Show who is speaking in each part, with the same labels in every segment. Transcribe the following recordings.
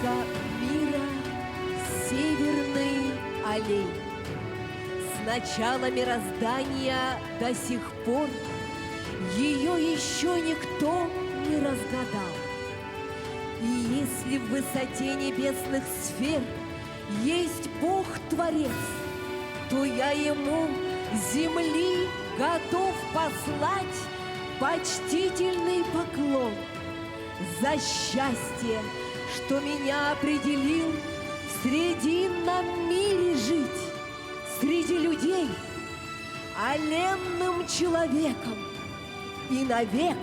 Speaker 1: Загадка мира Северный олень. С начала мироздания до сих пор ее еще никто не разгадал. И если в высоте небесных сфер есть Бог-творец, то я ему земли готов послать почтительный поклон за счастье, что меня определил в срединном мире жить, среди людей, оленным человеком и навек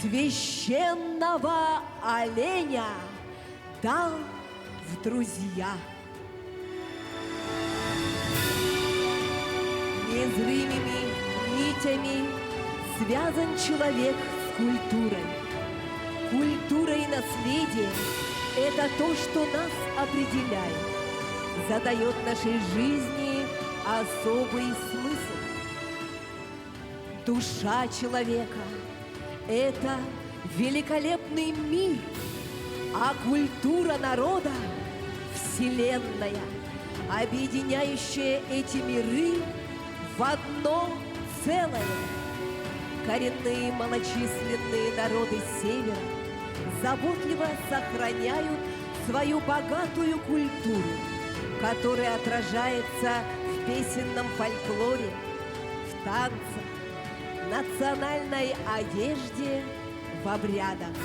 Speaker 1: священного оленя дал в друзья. Незримыми нитями связан человек с культурой. Культура и наследие – это то, что нас определяет, задает нашей жизни особый смысл. Душа человека – это великолепный мир, а культура народа – вселенная, объединяющая эти миры в одно целое. Коренные малочисленные народы Севера заботливо сохраняют свою богатую культуру, которая отражается в песенном фольклоре, в танцах, национальной одежде, в обрядах.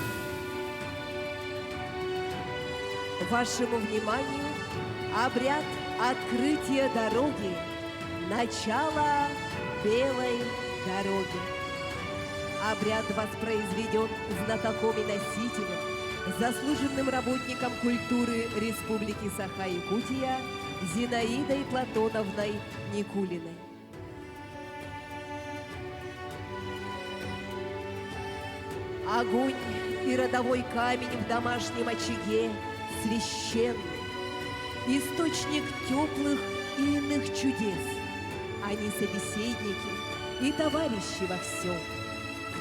Speaker 1: Вашему вниманию обряд открытия дороги, начало белой дороги. Обряд воспроизведен знатоком и носителем, заслуженным работником культуры Республики Саха-Якутия Зинаидой Платоновной Никулиной. Огонь и родовой камень в домашнем очаге священный, источник теплых и иных чудес. Они собеседники и товарищи во всем.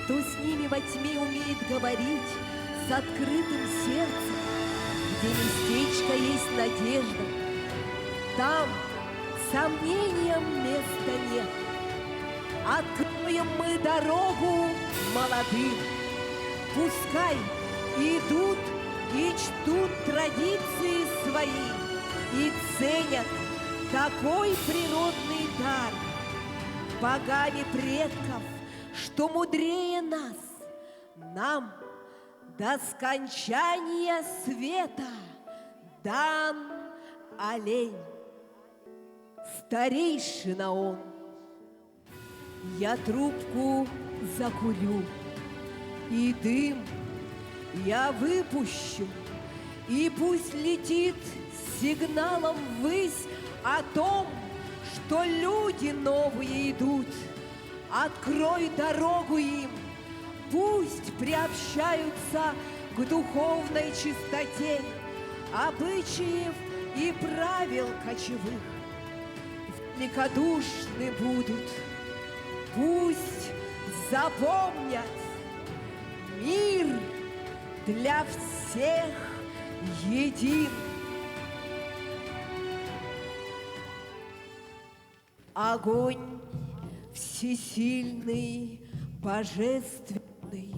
Speaker 1: Кто с ними во тьме умеет говорить с открытым сердцем, где местечко есть надежда, там сомнениям места нет. Откроем мы дорогу молодым. Пускай идут и чтут традиции свои и ценят такой природный дар богами предков, что мудрее нас, нам до скончания света дан олень. Старейшина он. Я трубку закурю, и дым я выпущу, и пусть летит сигналом ввысь о том, что люди новые идут. Открой дорогу им, пусть приобщаются к духовной чистоте обычаев и правил кочевых. Великодушны будут, пусть запомнят мир для всех един. Огонь всесильный, божественный,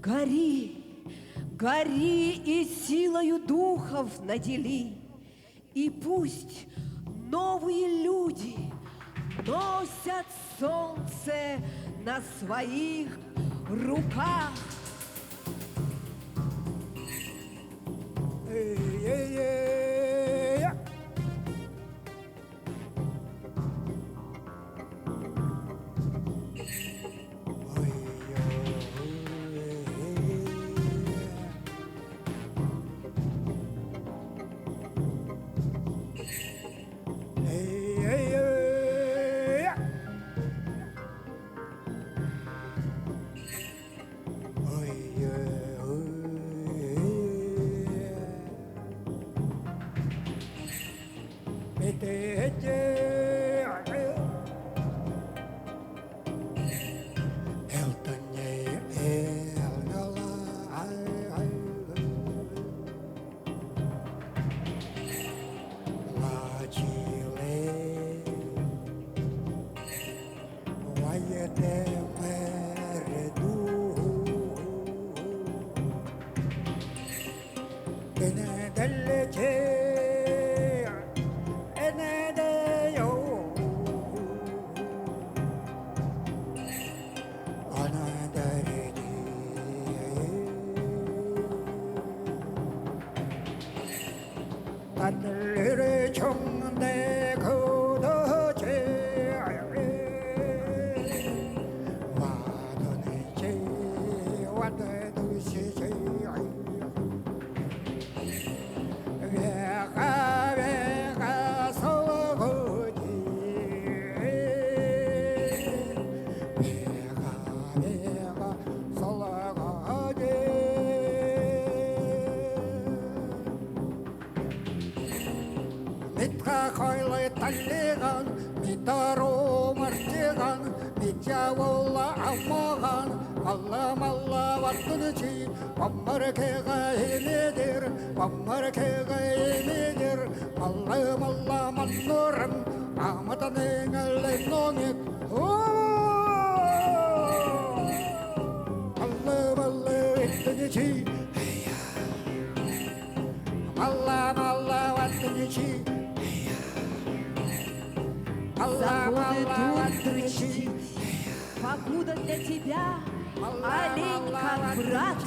Speaker 1: гори, гори и силою духов надели, и пусть новые люди носят солнце на своих руках.
Speaker 2: Эй-эй-эй! 하늘을 총대 굳어지 와도내지 와도두시지 외가 외가 서거지 외가 외가 서거지 Митка хойлы таллиган, митару мартиган, митявула аммаган, алла малла ваттынчи, паммаркега эмедир, паммаркега эмедир, малла малла маннурым, аматаныңаллы ноңик, алла малла иттынчи, малла малла ваттынчи,
Speaker 1: Законы тундры чтить, покуда для тебя олень как брат,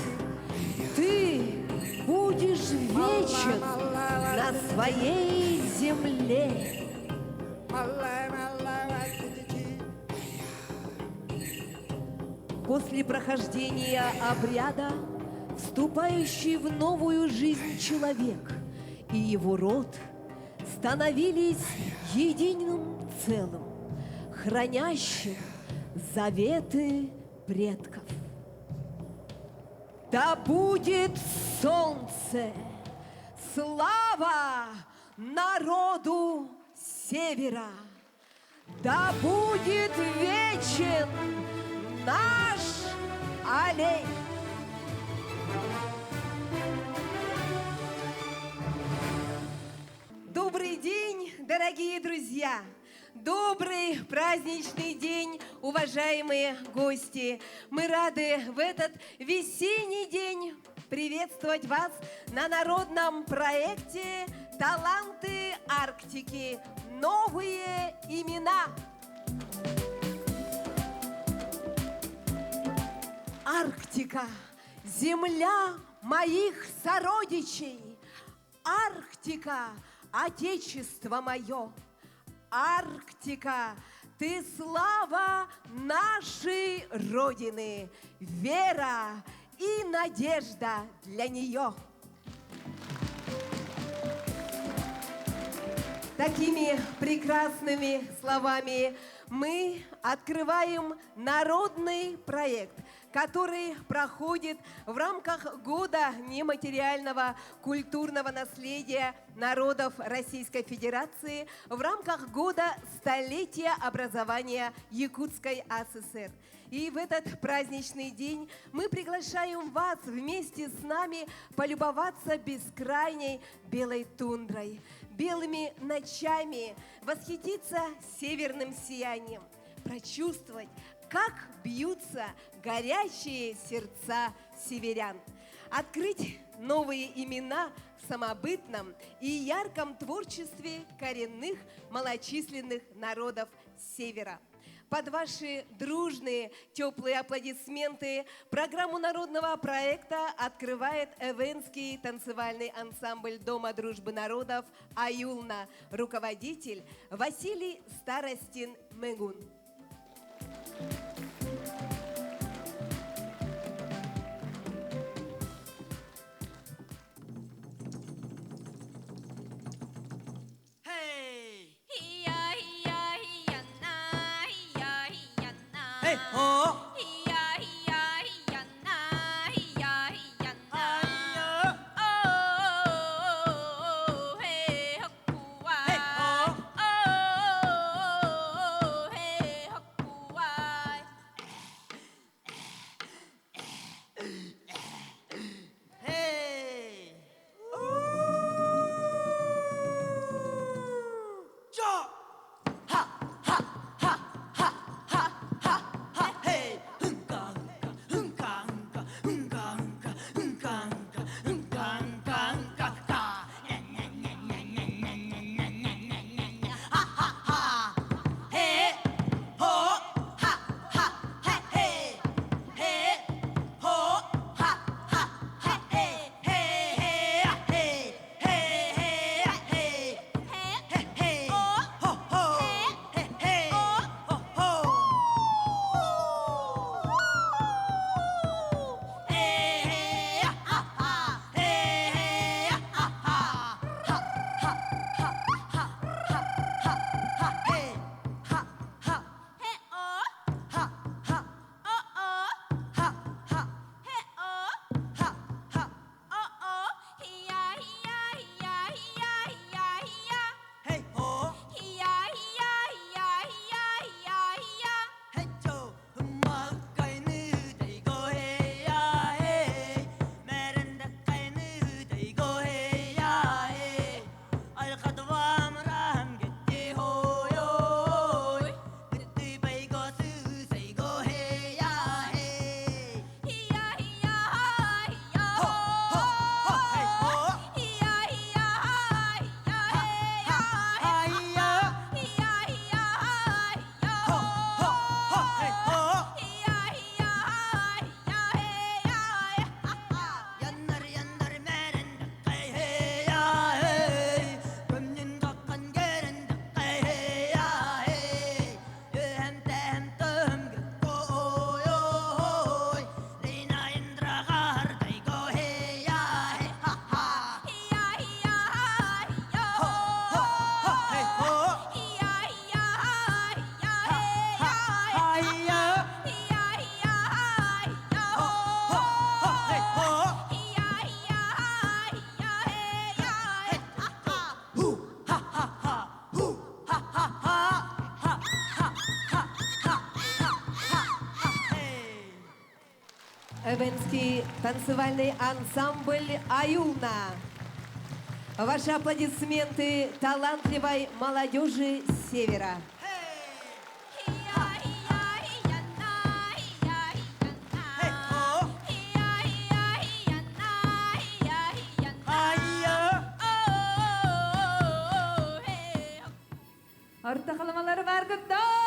Speaker 1: ты будешь вечен на своей земле. После прохождения обряда вступающий в новую жизнь человек и его род становились единым целым, хранящим заветы предков. Да будет солнце, слава народу севера! Да будет вечен наш олень! Добрый день, дорогие друзья! Добрый праздничный день, уважаемые гости! Мы рады в этот весенний день приветствовать вас на народном проекте «Таланты Арктики. Новые имена». Арктика – земля моих сородичей. Арктика – отечество мое. Арктика, ты слава нашей Родины, вера и надежда для нее. Такими прекрасными словами мы открываем народный проект, который проходит в рамках Года нематериального культурного наследия народов Российской Федерации, в рамках Года столетия образования Якутской АССР. И в этот праздничный день мы приглашаем вас вместе с нами полюбоваться бескрайней белой тундрой, белыми ночами, восхититься северным сиянием, прочувствовать, как бьются горячие сердца северян, открыть новые имена в самобытном и ярком творчестве коренных малочисленных народов Севера. Под ваши дружные, теплые аплодисменты программу народного проекта открывает Эвенский танцевальный ансамбль Дома дружбы народов «Аюлна». Руководитель Василий Старостин Мегун.
Speaker 3: Hey, oh! Hey, oh!
Speaker 1: Эвенский танцевальный ансамбль «Аюна». Ваши аплодисменты талантливой молодежи Севера. Орто Халымалар бааргыт дуо!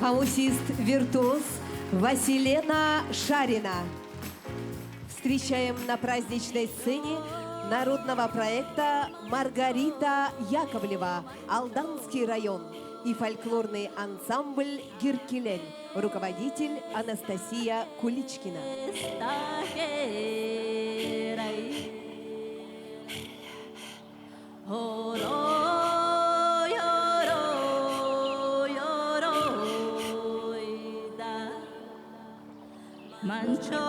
Speaker 1: Хаусист-виртуоз Василена Шарина. Встречаем на праздничной сцене народного проекта Маргарита Яковлева, Алданский район и фольклорный ансамбль «Гиркилен», руководитель Анастасия Куличкина.
Speaker 4: Mancho,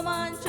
Speaker 4: mancho.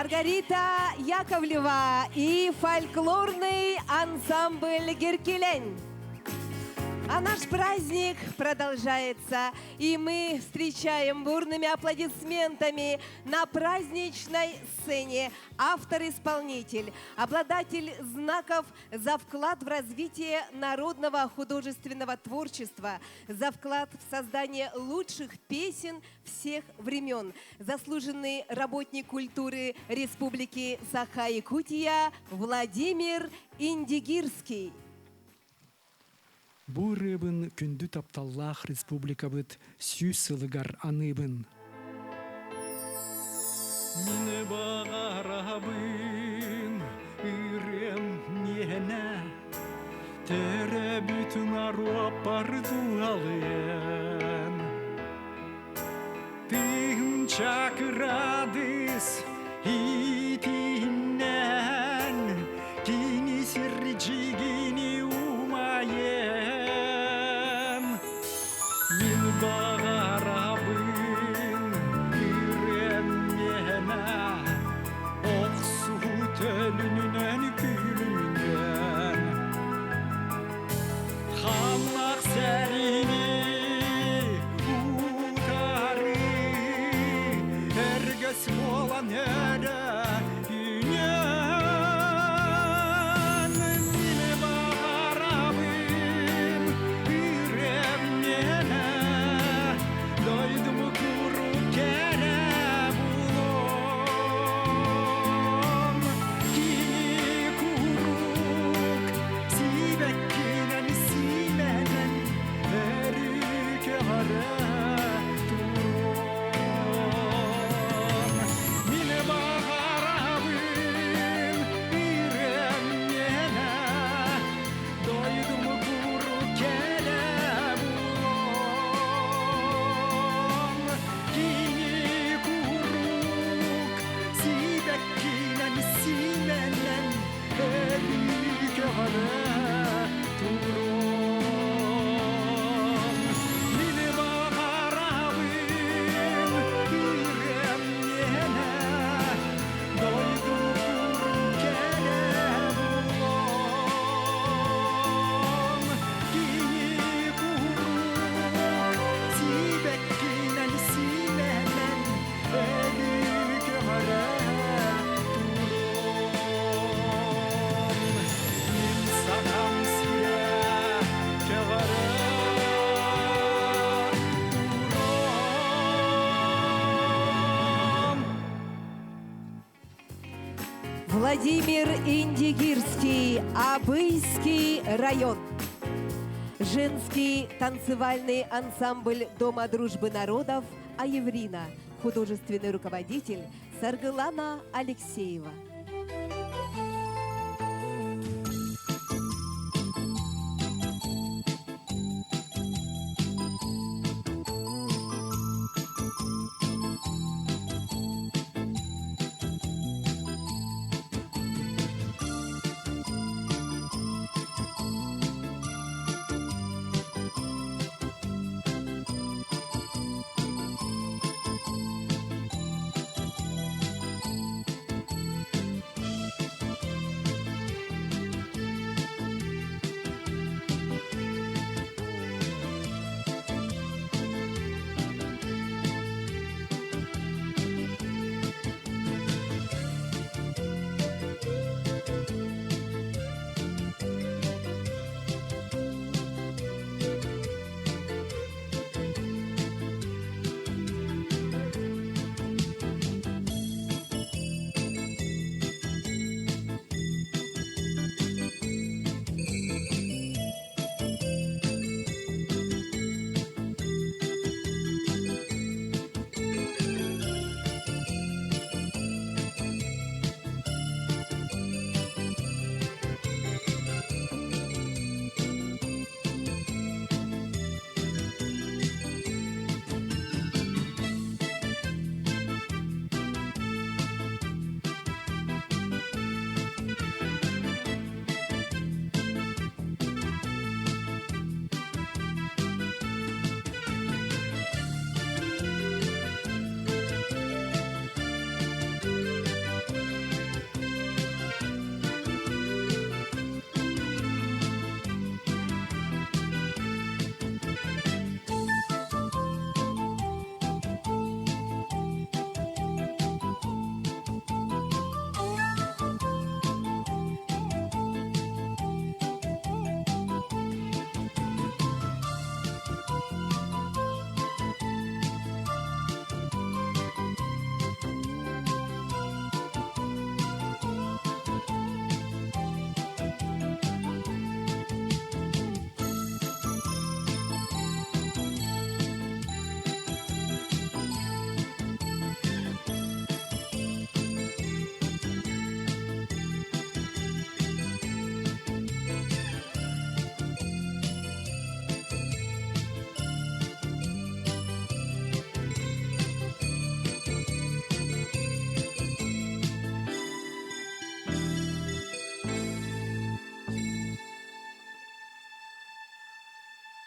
Speaker 1: Маргарита Яковлева и фольклорный ансамбль «Геркелень». А наш праздник продолжается, и мы встречаем бурными аплодисментами на праздничной сцене автор-исполнитель, обладатель знаков за вклад в развитие народного художественного творчества, за вклад в создание лучших песен всех времен, заслуженный работник культуры Республики Саха-Якутия Владимир Индигирский.
Speaker 4: Бу ырыабын күндү тапталлаах республикабыт сүүс сылыгар аныыбын. Мин баҕарабын ырыам миэнэ төрөбүт норуоппар туһалыан. Тыһынча кырадыс итиннэн кини сирдьигини умайан. Мин баҕарабын ырыам миэнэ охсуһуу төлөнүнэн күлүмүнэн. Хамнах сэриини утары өргөс буолан өрө үүнэн мин баҕарабын ырыам миэнэ дойдум куруук кэрэ булуом кини куруук сибэккинэн симэнэн өрүкэҕэрэ туруом мин баҕарабын ырыам миэнэ дойдум куруук кэрэ булуом кини куруук сибэккинэн симэнэн өрүкэҕэрэ туруом мин баҕарабын ырыам миэнэ дойдум куруук кэрэ булуом кини куруук сибэккинэн симэнэн өрүкэҕэрэ туруом мин Сахам сирэ кэҕэрэ туруом.
Speaker 1: Владимир Индигирский, Абыйский район. Женский танцевальный ансамбль Дома дружбы народов «Аеврина». Художественный руководитель Саргылана Алексеева.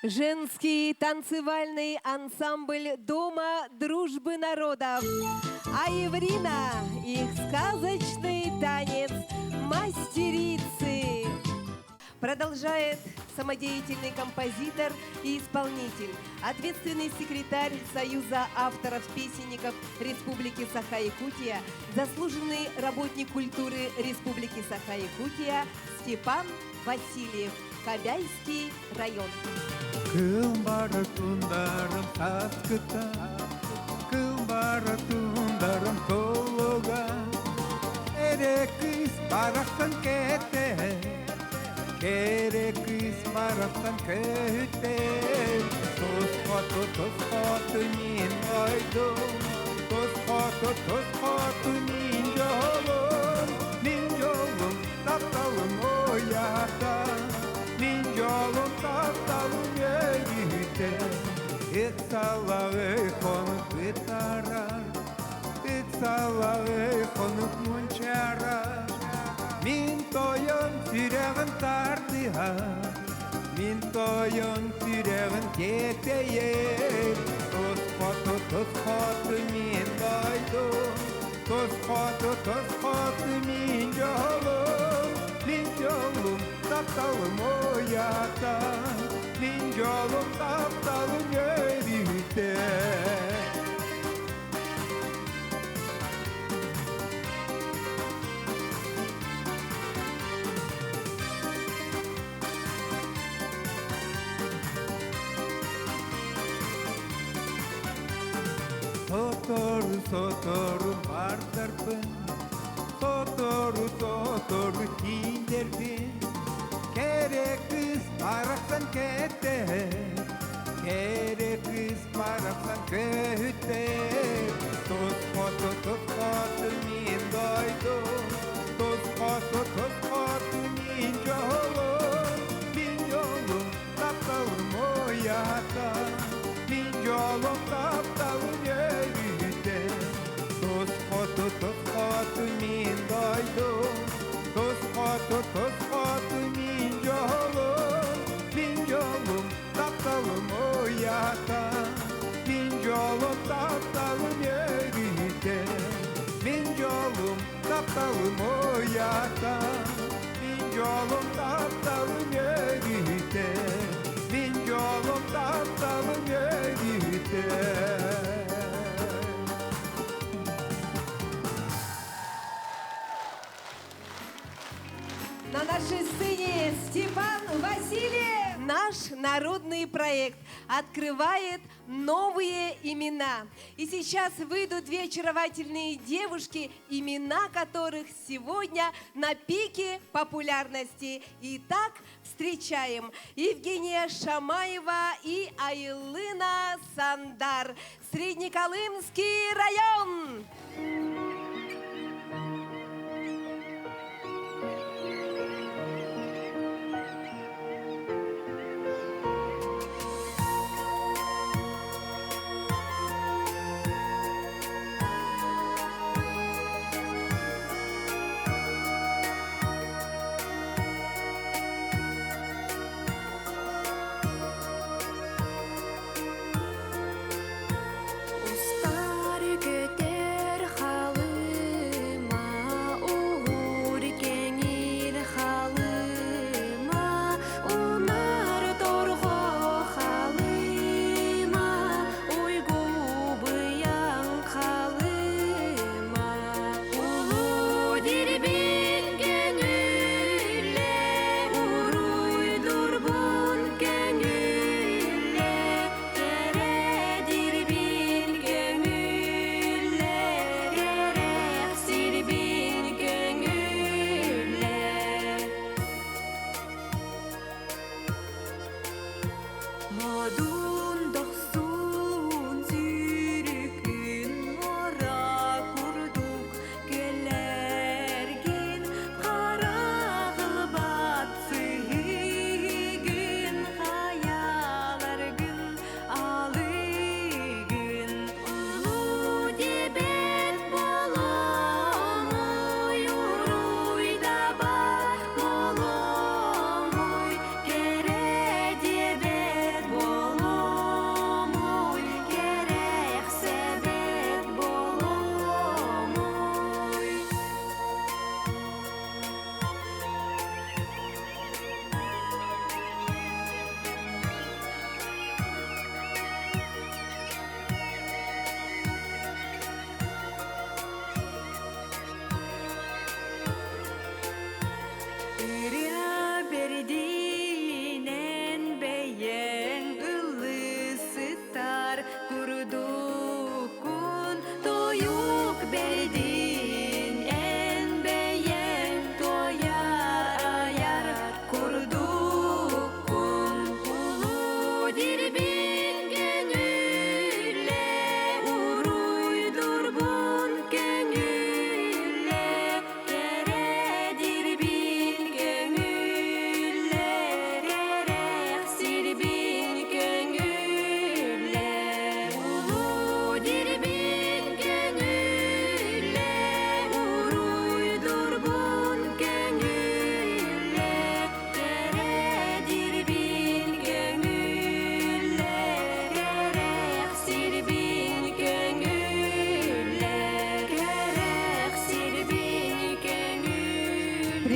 Speaker 1: Женский танцевальный ансамбль Дома дружбы народов. Аеврина, их сказочный танец мастерицы. Продолжает самодеятельный композитор и исполнитель, ответственный секретарь Союза авторов-песенников Республики Саха-Якутия, заслуженный работник культуры Республики Саха-Якутия Степан Васильев, Кобяйский район.
Speaker 5: Кыл бара тундарым таскыта, Кыл бара тундарым толуга, Эре кыз барахсан кете, Кере кыз барахсан көте, Тос хоту, тос хоту мин ойдум, Тос хоту, тос хоту мин жолум, Мин жолум тапталым оята, Мин жолум тапталым өйүтэ, Ыксалаҕы хонук ытарар, Ыксалаҕы хонук мунчаарар, Мин тойон сүрэҕин тардыһар, Мин тойон сүрэҕин тиэтэйэр, Тус хоту, тус хоту мин дойдум, Тус хоту, тус хоту мин дьолум, Мин дьолум тапталым уйата, Мин дьолум тапталым өрүтэ. Сотору, сотору бардарбын, Сотору, сотору тиийдэрбин, Кэрэ кыыс барахсан кэттэ, Кэрэ кыыс барахсан көһүттэ, Тус хоту, тус хоту мин дойдум, Тус хоту, тус хоту мин дьолум, Мин дьолум тапталым уйата, Мин дьолум тапталым өрүтэ, Тус хоту, тус хоту мин дойдум, Тус хоту, тус хоту мин дьолум, Мин дьолум тапталым уйата, Мин дьолум тапталым өрүтэ, Мин дьолум тапталым уйата, Мин дьолум тапталым өрүтэ, Мин дьолум тапталым өрүтэ.
Speaker 1: На нашей сцене Степан Васильев. Наш народный проект открывает новые имена. И сейчас выйдут две очаровательные девушки, имена которых сегодня на пике популярности. Итак, встречаем Евгения Шамаева и Айлына Сандар. Среднеколымский район.
Speaker 6: Устар көтөр Халыма, уһуур кэҥиир Халыма, унаар торҕо Халыма, уйгу быйаҥ Халыма. Улуу Дирбин көҥүлэ, уруйдуурбун көҥүлэ, кэрэ Дирбин көҥүлэ, кэрэх сирбин көҥүлэ. Модун дохсун сүүрүккүн муора курдук күөллэргин, хара ылбат сыһыыгын, хайаларгын алыгын. Улуу Дебет буолуоҥуй, уруй-дабай буолуоҥуй, кэрэ Дебет.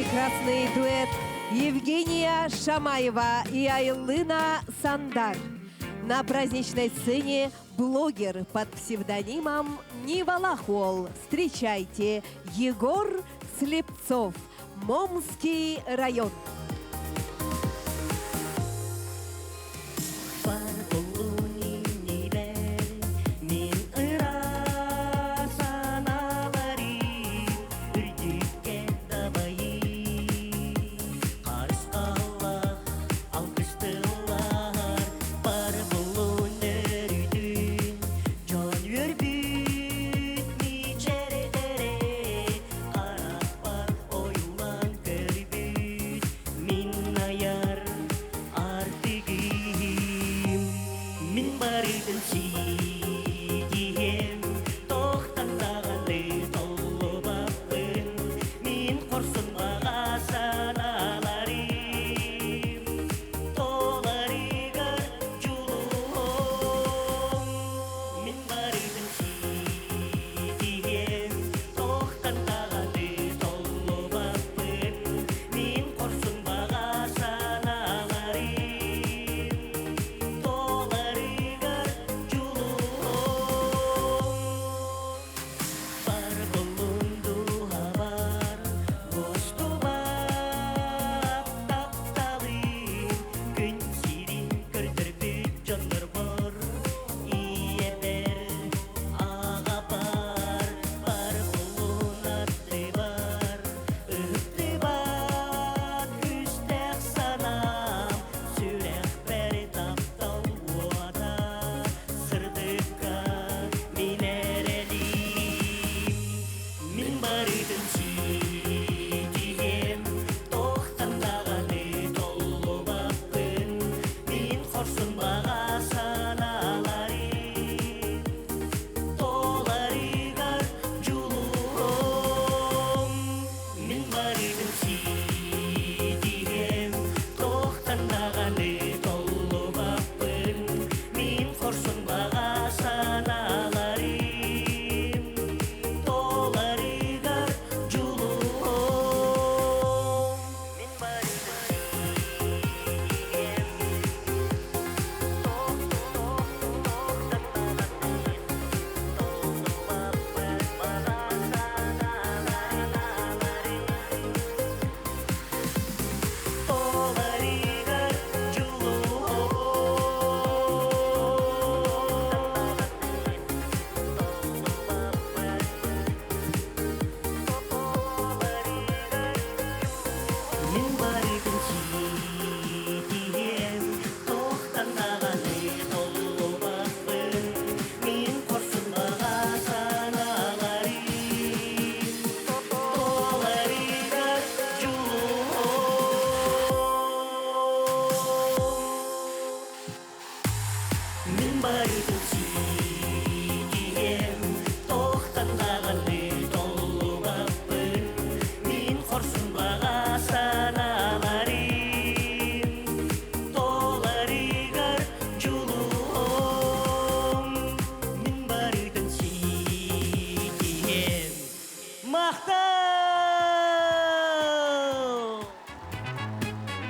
Speaker 1: Прекрасный дуэт Евгения Шамаева и Айлына Сандар. На праздничной сцене блогер под псевдонимом Нивалахуол. Встречайте, Егор Слепцов, Момский район.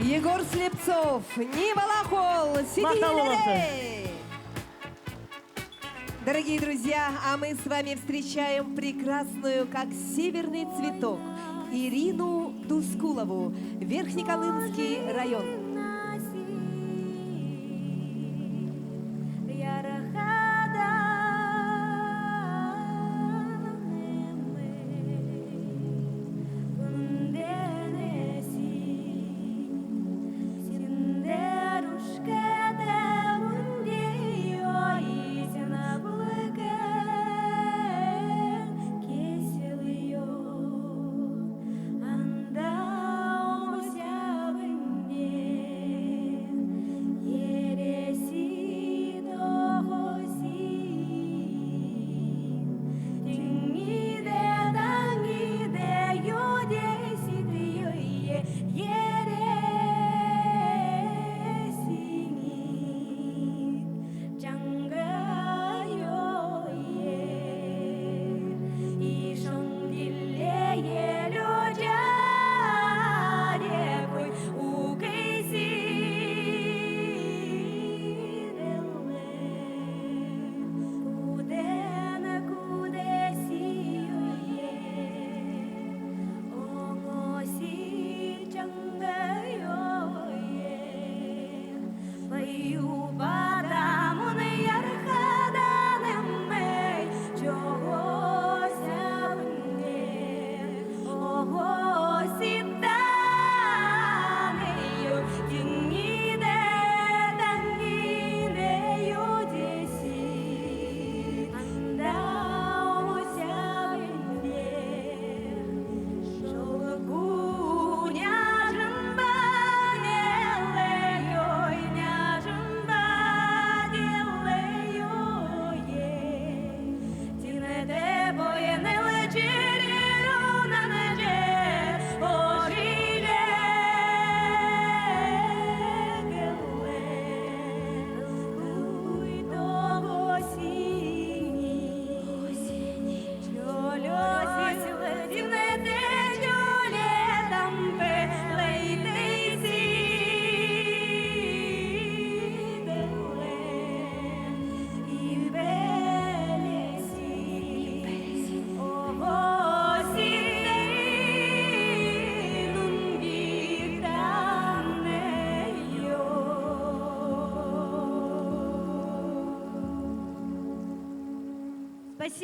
Speaker 1: Егор Слепцов, Нивалахол, Сидилерей! Дорогие друзья, а мы с вами встречаем прекрасную, как северный цветок, Ирину Дускулову, Верхнеколымский район.
Speaker 6: Анда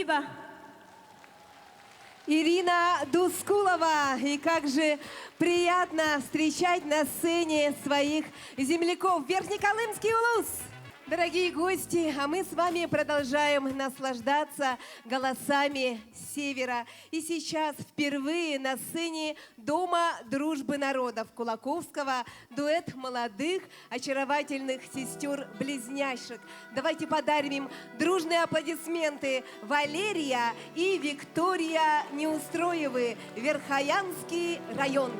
Speaker 6: Спасибо.
Speaker 1: Ирина Дускулова. И как же приятно встречать на сцене своих земляков. Верхнеколымский улус! Дорогие гости, а мы с вами продолжаем наслаждаться голосами Севера. И сейчас впервые на сцене Дома дружбы народов Кулаковского дуэт молодых, очаровательных сестер-близняшек. Давайте подарим им дружные аплодисменты. Валерия и Виктория Неустроевы, Верхоянский район.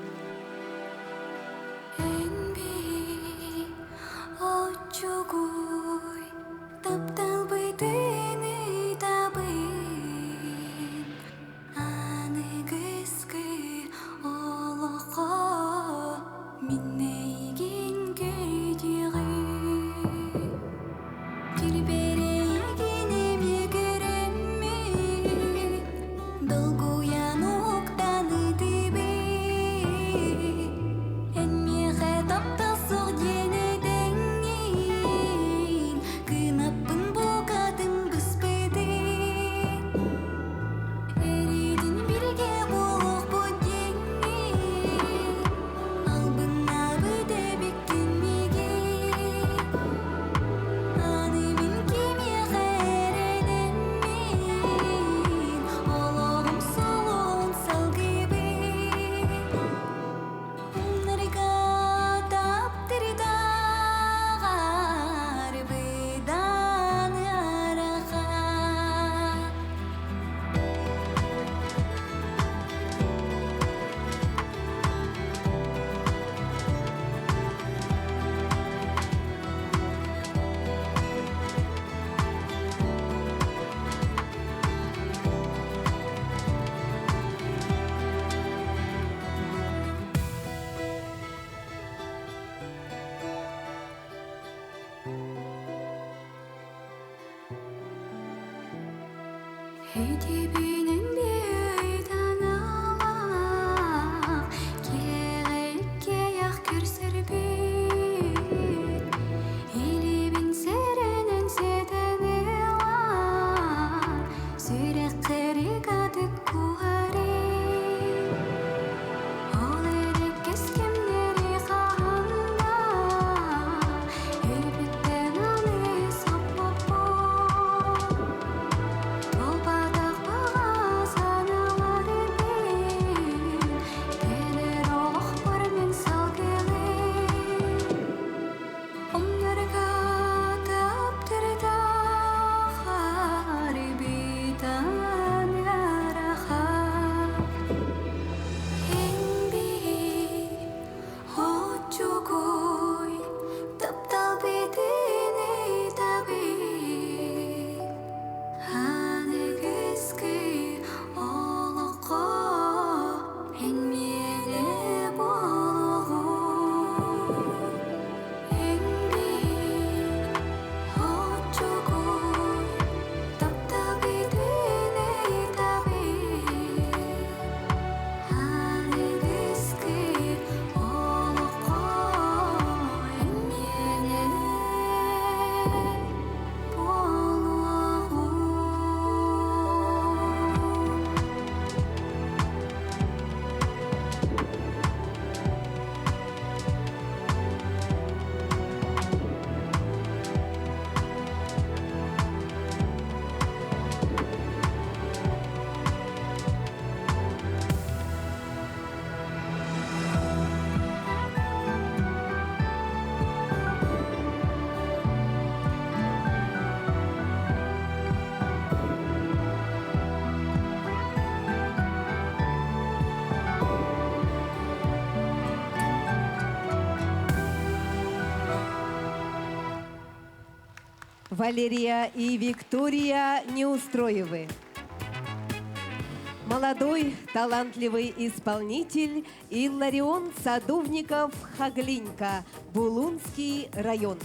Speaker 1: Валерия и Виктория Неустроевы. Молодой, талантливый исполнитель Илларион Садовников Хаглинька, Булунский район.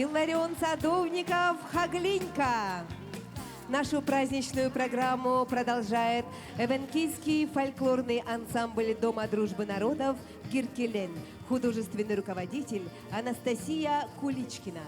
Speaker 1: Илларион Садовников, Хаглинька. Нашу праздничную программу продолжает Эвенкийский фольклорный ансамбль Дома дружбы народов «Киркелен». Художественный руководитель Анастасия Куличкина.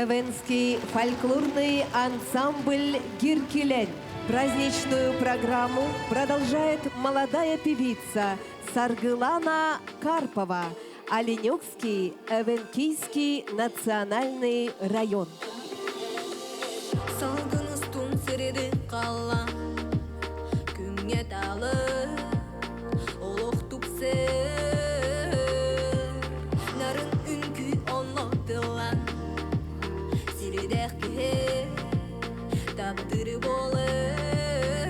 Speaker 1: Эвенский фольклорный ансамбль «Гиркилень». Праздничную программу продолжает молодая певица Саргылана Карпова, Оленекский Эвенкийский национальный район.
Speaker 6: Салгын устун сириди қалла Күңге талы Олох тупсыр Нарын үнкү онно тыла Сиридэх киһи таптыры болыр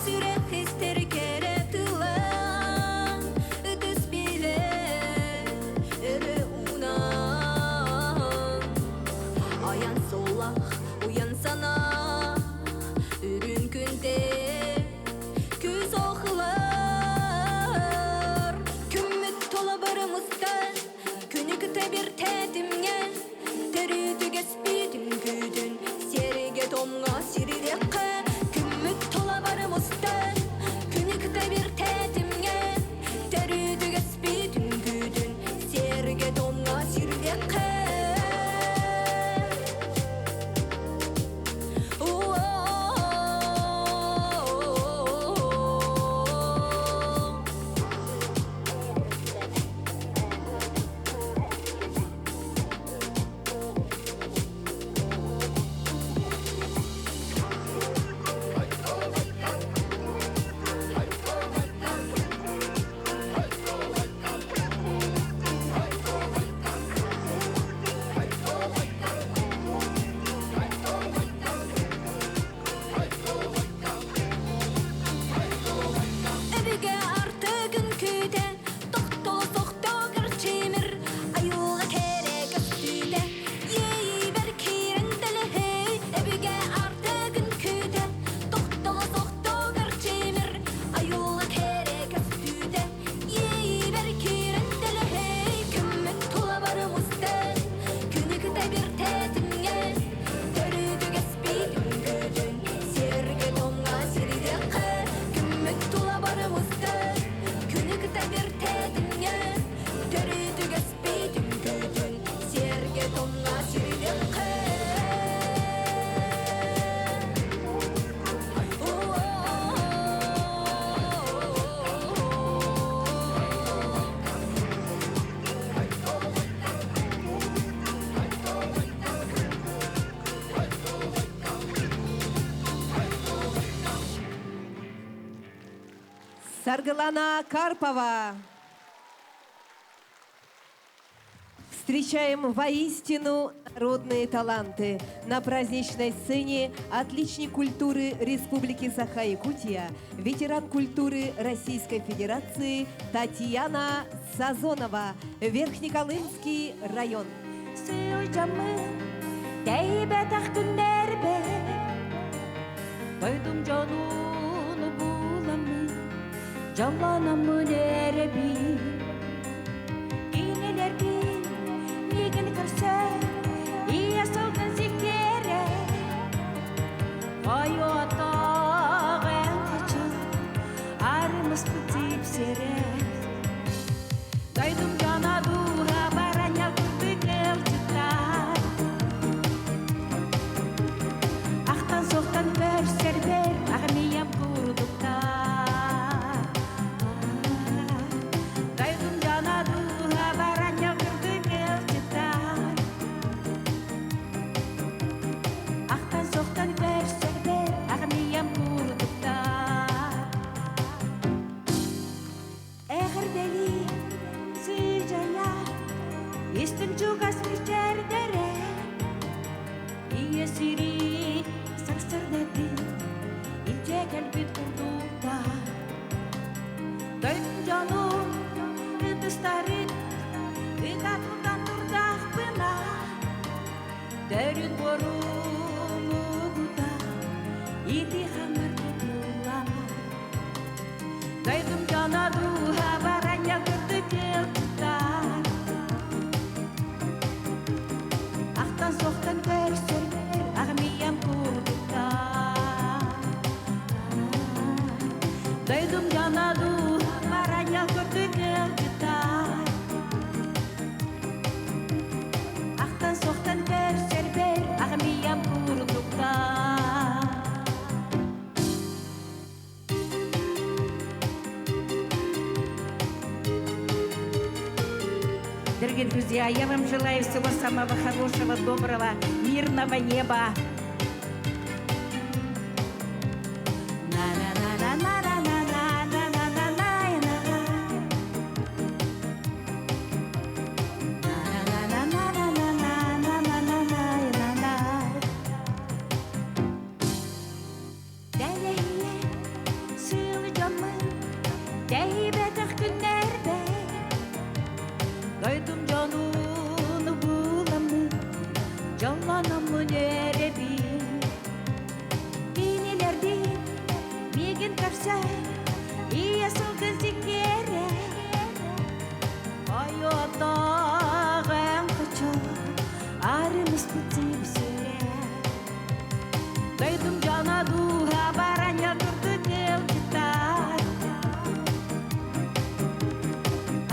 Speaker 6: Сүрэх истер кэрэ тыла Ытыс билэр өрө уунан Аян солах уян санаа Үрүн күнтэн күүс охлар Күммүт тула барымыстан Күнү кытта бир тэтимҥэ Төрүтүгэс бүтүн күүтүн Сиэргэ томҥо сирдиэххэ Күммүт тула барымыстан Күнү кытта бир тэтимҥэ Төрүтүгэс бүтүн күүтүн Сиэргэ томҥо сирдиэххэ Өбүгэ артыгын күүтэ, тохтоло сохтогор чимир, айылҕа кэрэ көстүүтэ, иэйиибэр киирэн дэлэһэй. Өбүгэ артыгын күүтэ, тохтоло сохтогор чимир, айылҕа кэрэ көстүүтэ, иэйиибэр киирэн дэлэһэй. Күммүт тула барымыстан, күнү кытта бир тэтимҥэ, төрүтүгэс биитин күүтүн, сиэргэ томҥа сирдиэххэ. Күммүт тула барымыстан, күнү кытта бир тэтимҥэ, төрүтүгэс биитин күүтүн, сиэргэ томҥа сирдиэххэ.
Speaker 1: Саргылана Карпова. Встречаем воистину народные таланты. На праздничной сцене отличник культуры Республики Саха-Якутия, ветеран культуры Российской Федерации Татьяна Сазонова, Верхнеколымский район.
Speaker 7: Сылдьаммын, тэйбэтэх күннэрбэр, Дойдум дьонун буламмын, дьоллономмун эрэбин. Кинилэргин миигин көрсөн, ийэ сылгын сиккиэрэ, Хойуотаах эн хочон, арымыспыт типсэрэ. Дойдум дьоно дууһа баранньал курдук ыалдьыттар. Ахтан-суохтан көрсөрбөр армиям курдуктар. Дойдум дьоно дууһа баранньал курдук ыалдьыттар. Ахтан-суохтан көрсөрбөр армиям курдуктар. Эҕэрдэлии сыдьайа, истиҥ чугас мичээрдэрэ, Ийэ сири сарсыардатын илдьэ кэлбит курдуктар. Дойдум дьонун ытыстарын ыга тутан турдахпына, Төрүт буорум угута ити хамар тутуллама. Дойдум дьоно дууһа баранньа курдук ыалдьыттар. Ахтан-суохтан көрсөрбөр армиям курдуктар. Дойдум дьоно дууһа баранньа курдук ыалдьыттар. Ахтан-суохтан Дорогие друзья, я вам желаю всего самого хорошего, доброго, мирного неба. Дойдум дьонун буламмын, дьоллономмун үөрэбин. Кинилэрдиин миигин көрсөр, ийэ сылгын сиккиэрэ. Ойуотааҕын хочо, арымыспыт сипсүрэ. Дойдум дьоно дууһа баранньа курдук ыалдьыттар.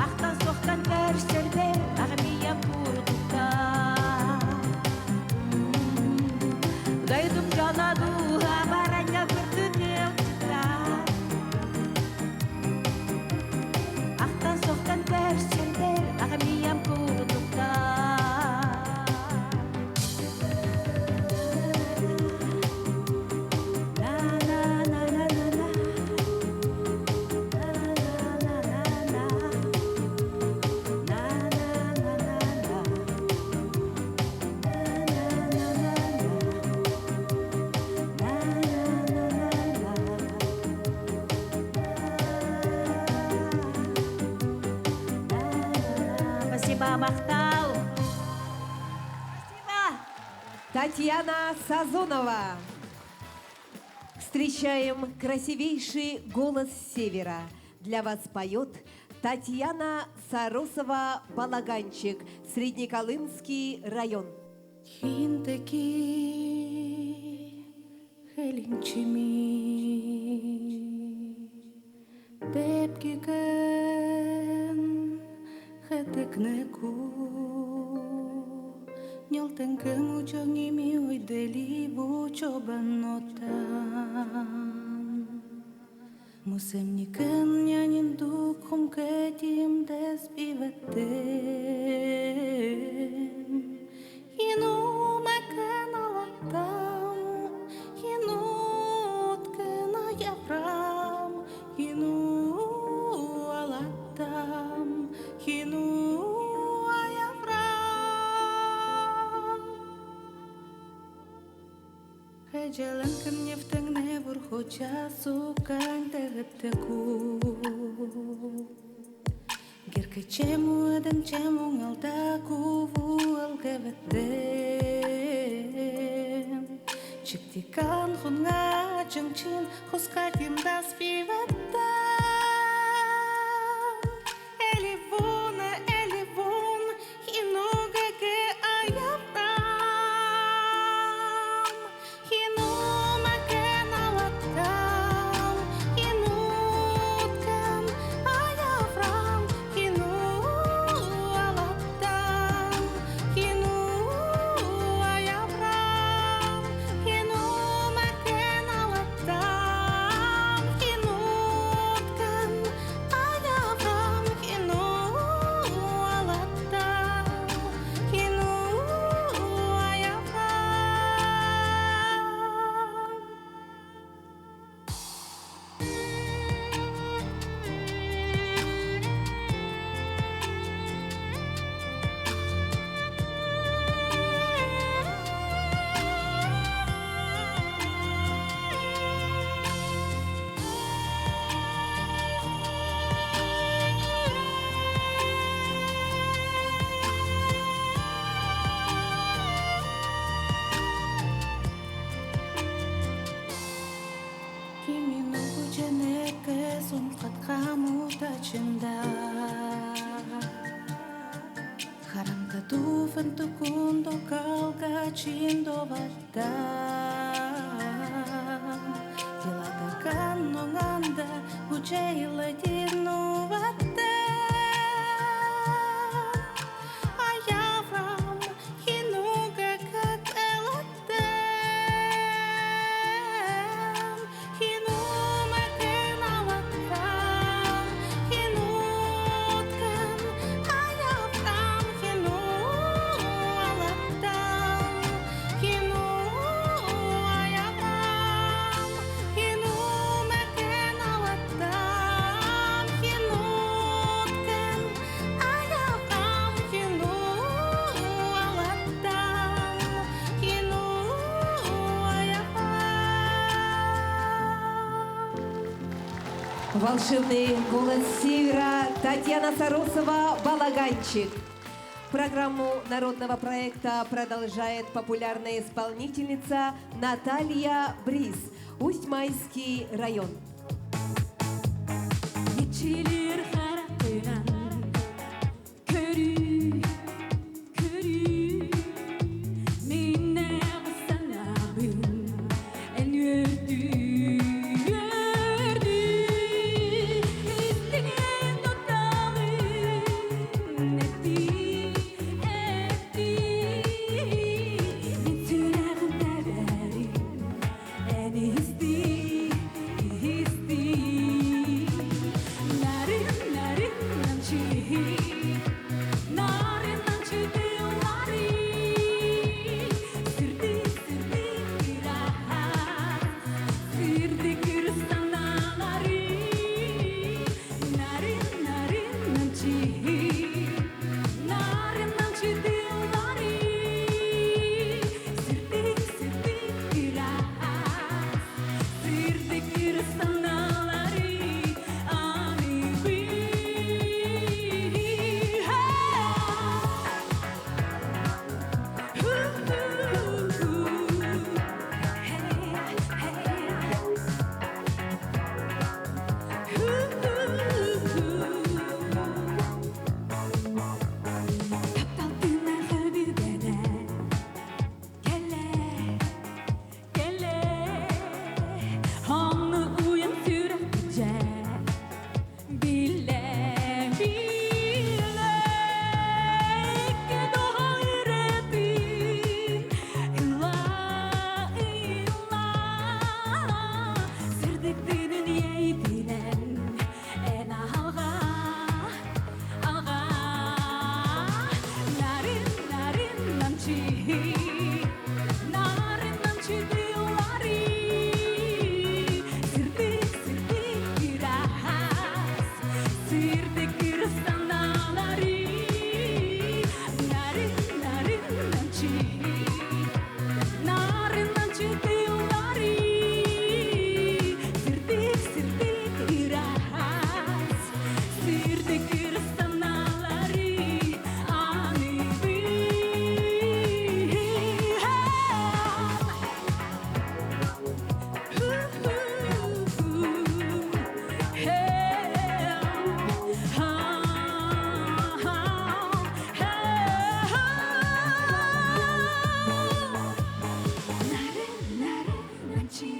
Speaker 7: Ахтан-суохтан көрсөрбөр аҕам-ийэм курдуктар. Дойдум дьоно дууһа баранньа курдук ыалдьыттар. Ахтан-суохтан көрсөрбөр аҕам-ийэм курдуктар. На-на-на-на-на-на. На-на-на-на-на. На-на-на-на-на. На-на-на-на-на. На-на-на-на-на. Спасибо, махтал. Спасибо.
Speaker 1: Татьяна Сазонова. Встречаем красивейший голос севера. Для вас поет Татьяна Саросова-Балаганчик, Среднеколымский район.
Speaker 8: Хинтеки хелинчими Тепкикен хетекнеку Ньолтенкен учонгими уйдели бучобанотан Мусемникен нянин духом кетім де співетем Хину алатам, хинуткена яврам, хину алатам, хину аяврам. Хеджеленкен нефтеңне вурхоча сукан тегептеку. Герке чему эдем чему ңалдаку вуалгеветем. Чиктикан хунга чыңчин хускатим да спиветем. Эливун, эливун, хинугаге аяврам. Хинумакен алатам, хинуткан аяврам, хину алатам, хину аяврам, хинумакен алатам, хинуткан аяврам, хину алатам, хину аяврам. Кимину кученеке сумхаткаму тачында. Харамта туфен тукундо калка чиндо вата. Дилата каннонганда кучейла тину вата. Аяврам хинуга какелатем. Хинумакен алатам, хинуткан аяврам,
Speaker 1: Волшебный голос севера Татьяна Саросова «Балаганчик». Программу народного проекта продолжает популярная исполнительница Наталья Бриз, Усть-Майский район.
Speaker 6: Мичилир хараххынан көрүүй, көрүүй Мииннээх санаабын эн үөрдүүй, үөрдүүй Истиҥ тапталын этиий, этиий Мин сүрэҕим тэбэрин эн истиий, истиий Нарын, нарын, намчы Нарын, намчы тыаллары Сырдык, сырдык ыраас Сырдык ыра санаалары Нарын, нарын, намчы Нарын, намчы тыаллары Сырдык, сырдык ыраас Сырдык ыра санаалары Аныыбын. Hey, hey. Таптал тыына сөбүгэнэ Кэлэ, кэлэ Онну уйан сүрэх дьэ Билэ, билэ Икки ырыатын Ыллаа, ыллаа Сырдык тыынын иэйиитинэн Эн алҕаа, алҕаа Нарын, нарын, намчы Нарын, намчы тыаллары Сырдык, сырдык ыраас Сырдык ыра санаалары Нарын, нарын, намчы Нарын, намчы тыаллары Сырдык, сырдык ыраас Сырдык ыра санаалары Аныыбын. Нарын, нарын, намчы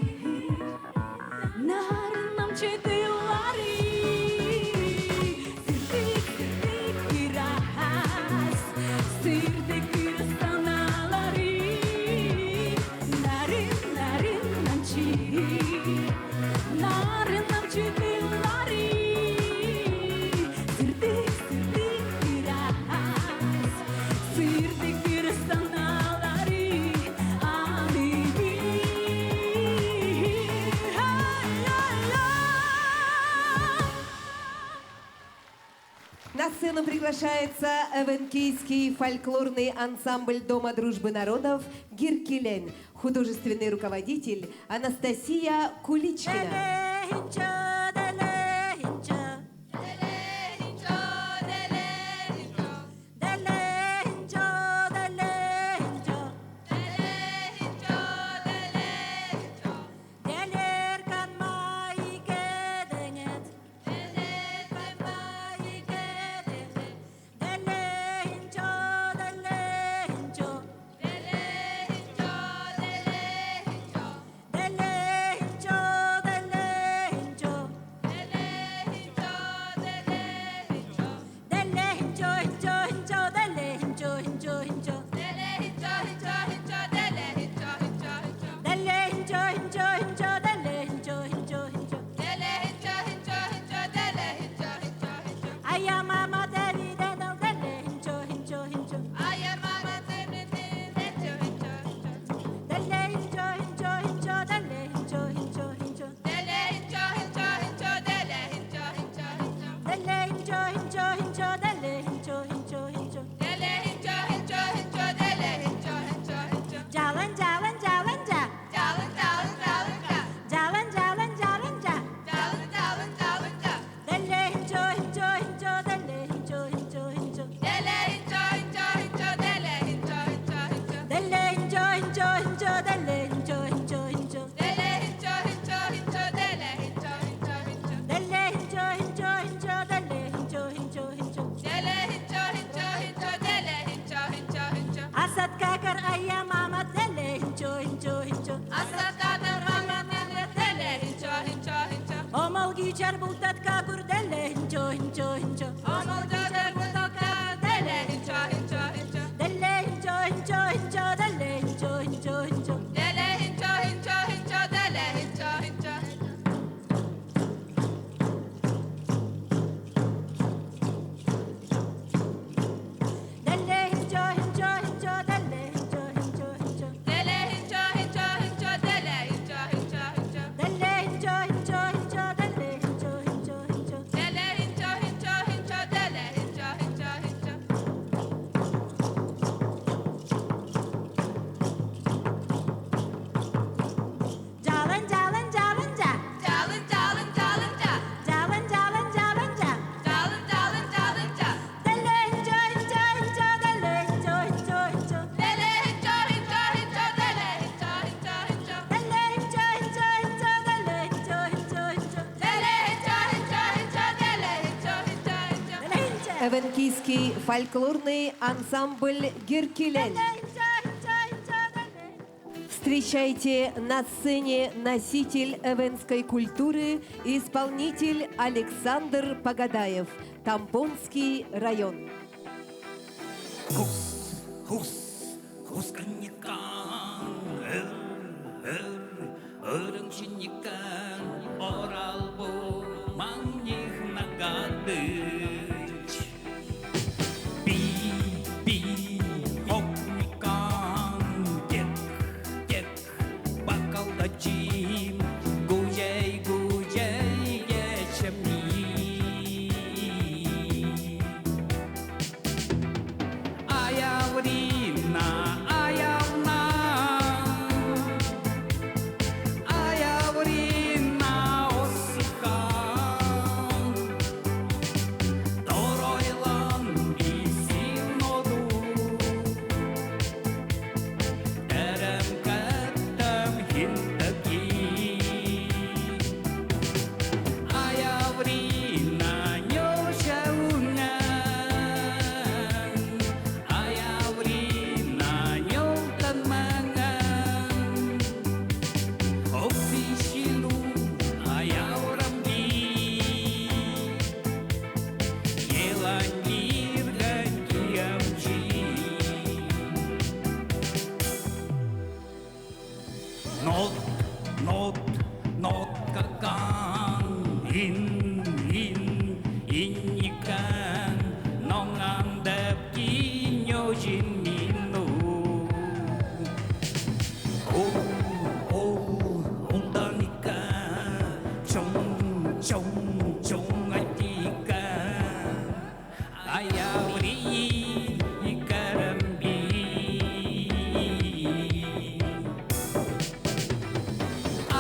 Speaker 6: Нарын, намчы тыаллары Сырдык, сырдык ыраас Сырдык ыра санаалары Нарын, нарын, намчы Нарын, намчы тыаллары Сырдык, сырдык ыраас Сырдык ыра санаалары Аныыбын. Ла-ла.
Speaker 1: На сцену приглашается эвенкийский фольклорный ансамбль Дома дружбы народов «Гиркилен». Художественный руководитель Анастасия Куличкина.
Speaker 3: Дэлэһинчэ, дэлэһинчэ, Дэлэһинчэ, дэлэһинчэ, Дэлэһинчэ, Дэлэркан майкэдэҥэт, Дэлэһинчэ, дэлэһинчэ, Дэлэһинчэ, дэлэһинчэ. Ичер бултатка курделе хинчо хинчо хинчо. Delle hincho hincho hincho delle hincho hincho hincho. Delle hincho hincho hincho delle hincho hincho hincho. Delle hincho hincho hincho delle hincho hincho hincho. Жалын жалын жалынжа. Жалын жалын жалынжа. Delle hincho hincho hincho delle hincho hincho hincho. Delle hincho hincho hincho delle hincho hincho hincho. Delle hincho.
Speaker 1: Эвенкийский фольклорный ансамбль «Геркелель». Встречайте на сцене носитель эвенской культуры, исполнитель Александр Погодаев, Тампонский район.
Speaker 9: Хус, хус, хусканникан, өр, өр, өрөҥчинникан, оралбу маңних нагадыч. Би, би, хокникан, тек, тек, бакалдачим, гужей, гужей, ечемни. Аяврина, аявна, аяврина осихан, Торойлан бисиноду, Дәрәм кәттәм хинтаки. Аяврина нёшәүнән, Аяврина нёлтанмәңән, Оксишилу аяврамби, Еланиргән киямчи. Нот, нот, нот какан, ин, ин, инникан, ноңан деп киньожин мину. Ол, ол, улданика, чоң, чоң, чоң айтика, аяври икарамби.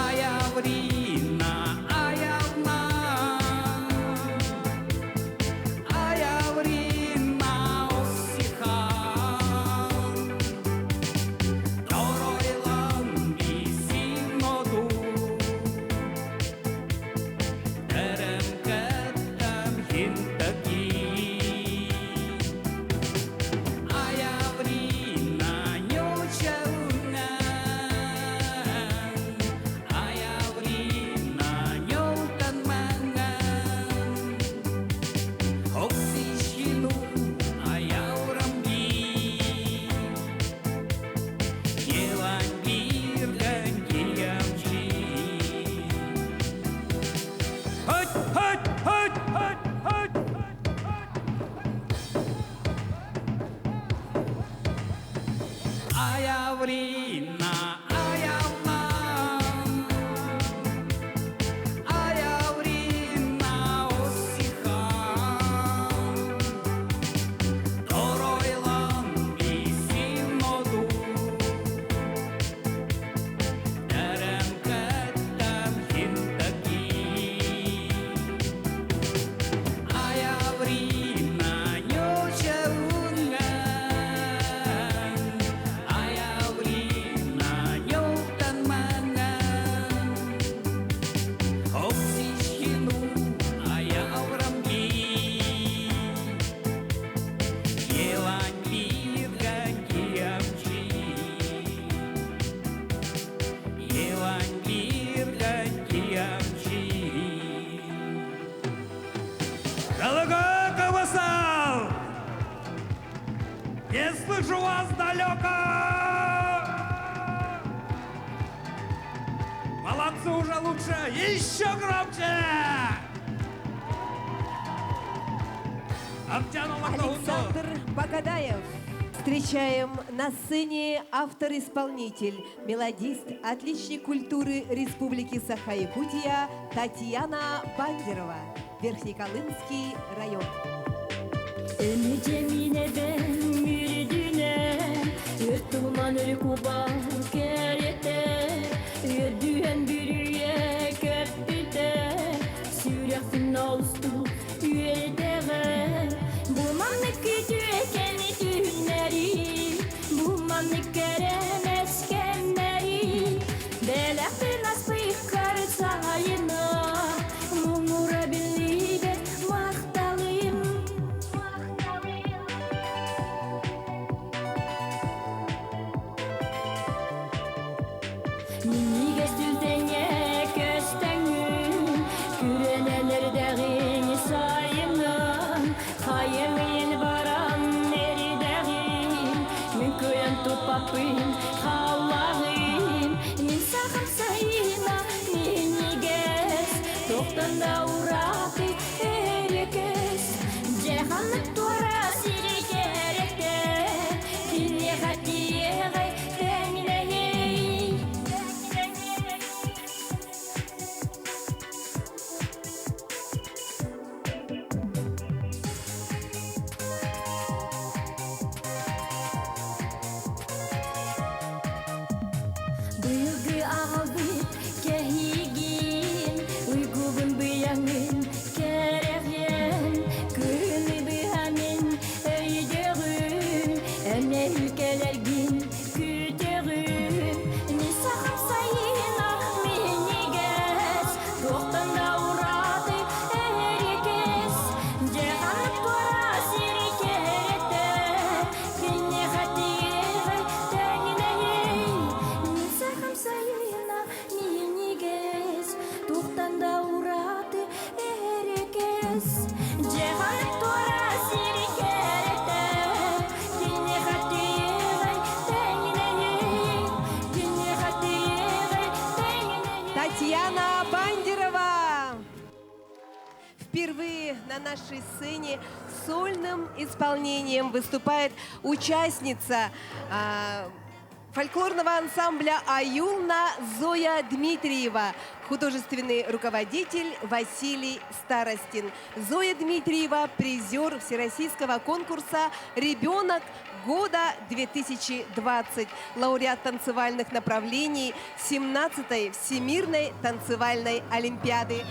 Speaker 9: Аяврина, аявна, аяврина осихан, Торойлан бисиноду, Дәрәм кәттәм хинтаки. Аяврина нёчәүнән, Аяврина нёлтанмәңән, Оксишину аяврамби, Елан биргән киямчи. Хөт, хөт, хөт, хөт, хөт, Аяврина, аявна, аяврина осихан, Торойлан бисиноду, Дәрәм кәттәм хинтаки. Аяврина нёчәүнгән, Аяврина Вижу вас далеко! Молодцы, уже лучше! Еще громче!
Speaker 1: Александр Бакадаев. Встречаем на сцене автор-исполнитель, мелодист, отличник культуры Республики Саха-Якутия Татьяна Бандерова, Верхнеколымский район. Татьяна Бандерова! Впервые на нашей сцене сольным исполнением выступает участница а, фольклорного ансамбля «Аюлна» Зоя Дмитриева, художественный руководитель Василий Старостин. Зоя Дмитриева – призер всероссийского конкурса «Ребенок года 2020», лауреат танцевальных направлений 17-й Всемирной танцевальной олимпиады.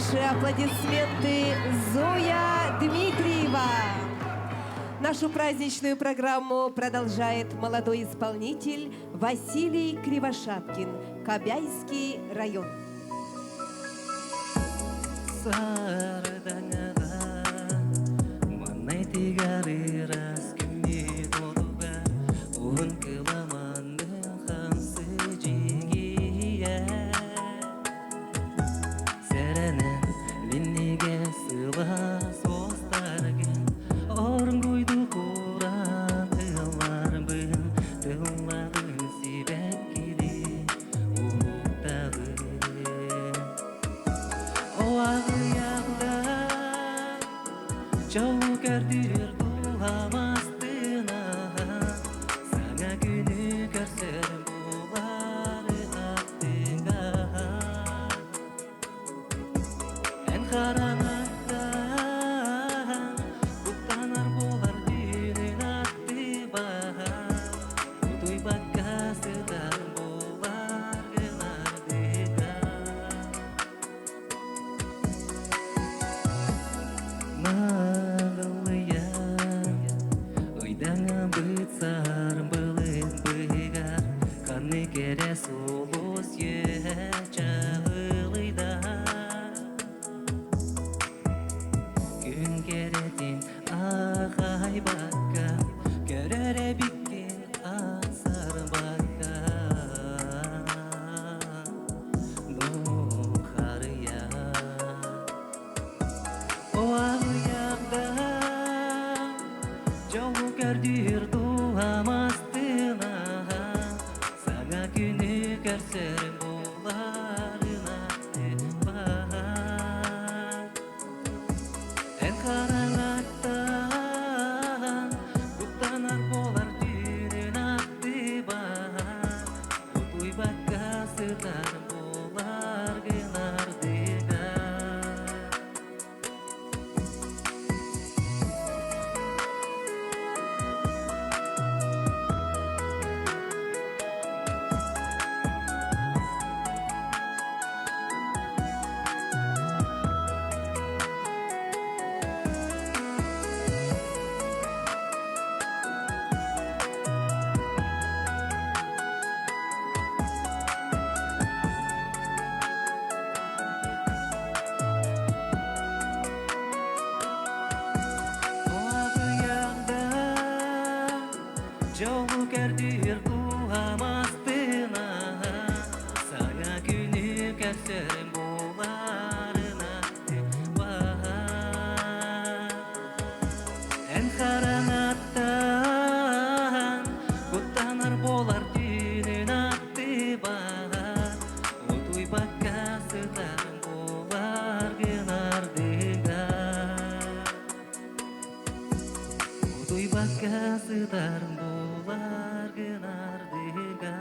Speaker 1: Ваши аплодисменты Зоя Дмитриева. Нашу праздничную программу продолжает молодой исполнитель Василий Кривошапкин, Кобяйский район.
Speaker 10: Сардаҥаҕа Маннай тигэр ыраас күммүт уотуга Уһун кыламаннын хамсы дьигийэ Сэрэнэн миннигэс сылаас уостаргын Оргуйдук ууран тылларбын Тыллабын сибэккилии уһуктабын Оаҕыйахта дьолу көрдүүр дууһамастына Саҥа күнү көрсөр булары аттыга Эн хараҥаттан куттанар буолар түүнүн аттыбаһа Утуйбакка сытар буолар гынардыга Наҕылыйа ыйдаҥабыт саарбылыт быһыгар Ханнык эрэ сулус үөһэ чаҕылыйда Күн кэрэтин аахайбакка Көрөр эбиккин ахсарбакка Нухарыйа Оаҕыйахта дьолу көрдүүр дууһамастына Саҥа күнү көрсөр буоларына баар Эн хараҥаттан куттанар буолар түүнүн аттыбар Утуйбакка сытар буолар гынардыга Оаҕыйахта дьолу көрдүүр дууһамастына Саҥа күнү көрсөр буоларына баар Эн хараҥаттан куттанар буолар түүнүн аттыбар Утуйбакка сытар буолар гынардыга Утуйбакка сытар буолар гынардыга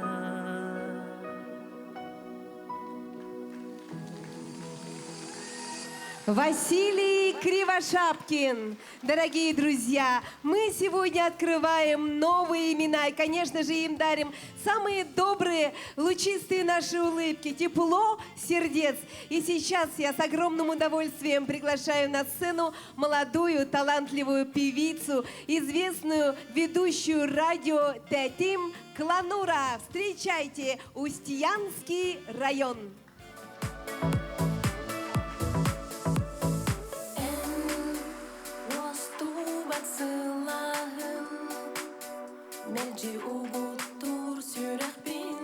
Speaker 1: Василий Кривошапкин. Дорогие друзья, мы сегодня открываем новые имена и, конечно же, им дарим самые добрые, лучистые наши улыбки, тепло сердец. И сейчас я с огромным удовольствием приглашаю на сцену молодую, талантливую певицу, известную ведущую радио Тетим Кланура. Встречайте, Устьянский район.
Speaker 8: Эн уостубат сылааһын Мэлдьи угуттуур сүрэхпин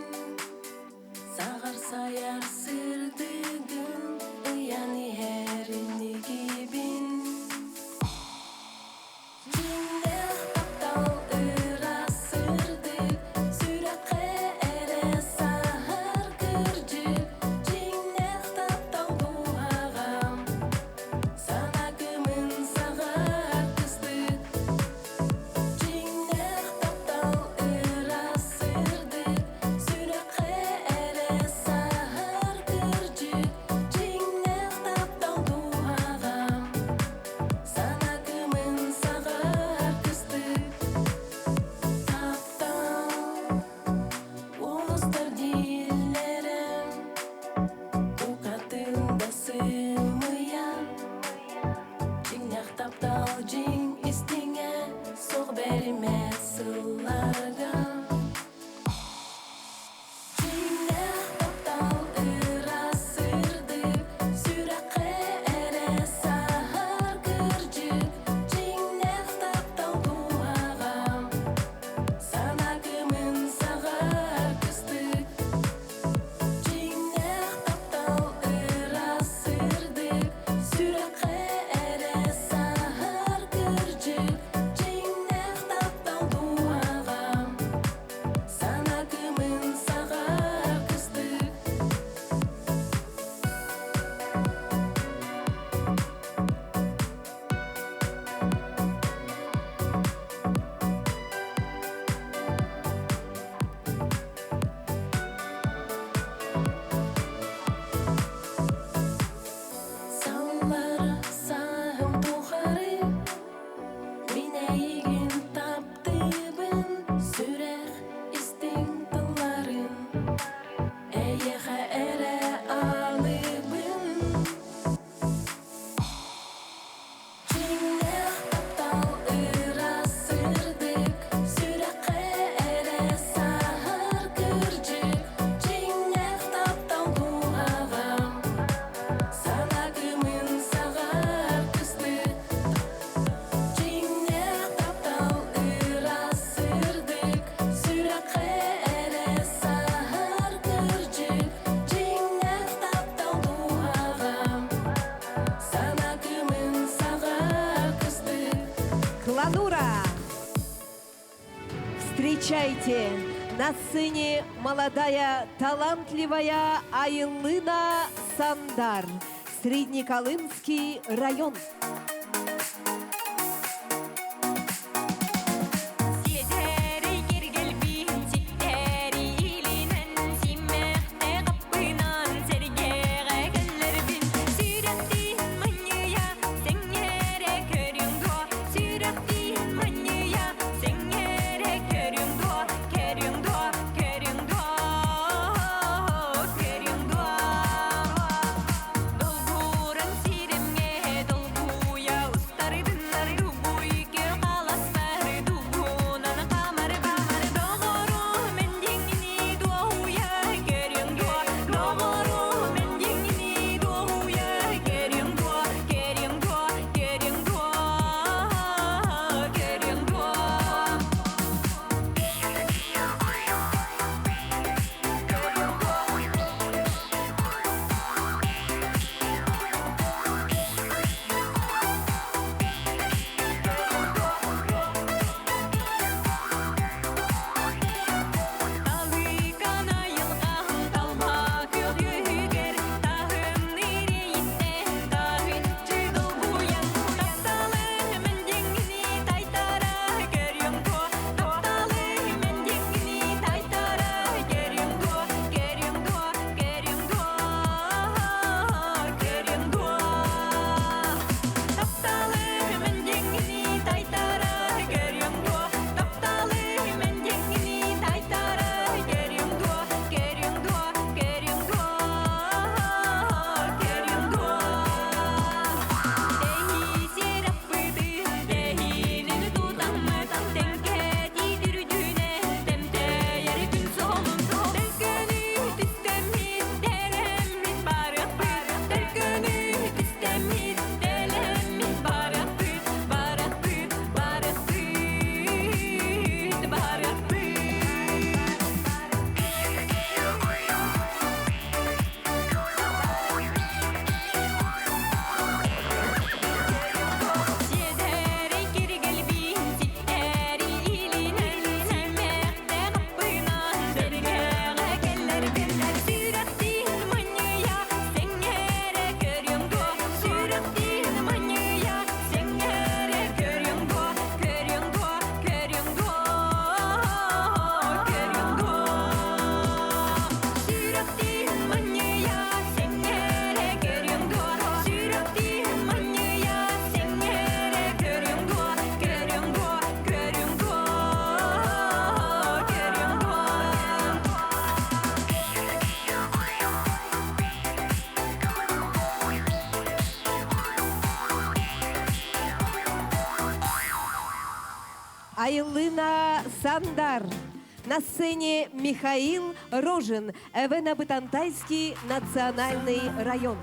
Speaker 8: Саҕар сайар сырдыгын Ыйан иһэр инникибин Дьиҥнээх таптал ыраас сырдык Сүрэххэ эрэ саһар кырдьык Дьиҥнээх таптал дууһаҕа Сана кымын саҕар кыстык Дьиҥнээх таптал ыраас сырдык Сүрэххэ эрэ саһар кырдьык Дьиҥнээх таптал дууһаҕа Сана кымын саҕар кыстык Таптал уостар дииллэрэ Букатын да сымыйа Дьиҥнээх таптал дьиҥ истиҥэ Суох бэримэт сылларга Дьиҥнээх таптал ыраас сырдык Сүрэххэ эрэ
Speaker 1: Встречайте, на сцене молодая, талантливая Айлына Сандар, Среднеколымский район. Айлына Сандар. На сцене Михаил Рожин, Эвено-Бытантайский национальный район.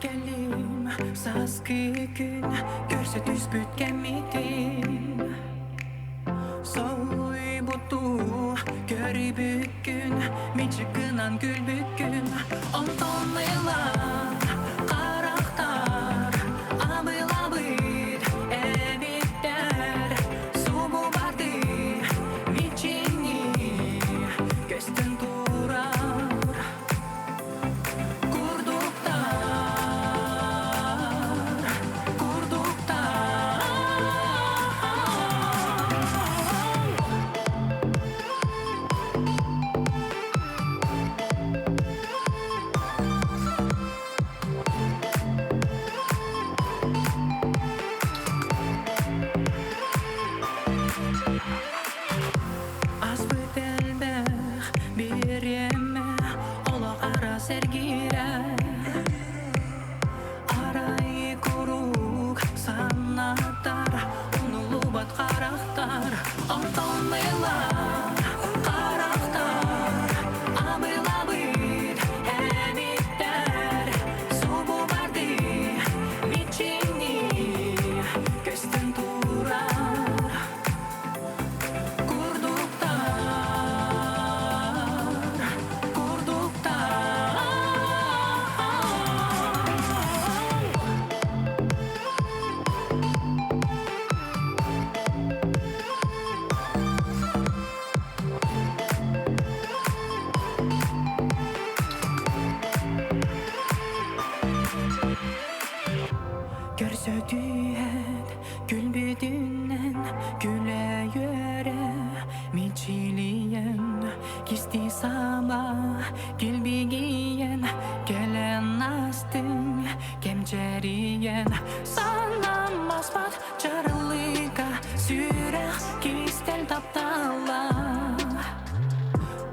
Speaker 8: Кисти саба килбигиен Келен астың кемчериен Санамаспат чарылыка Сүрэх кистел таптала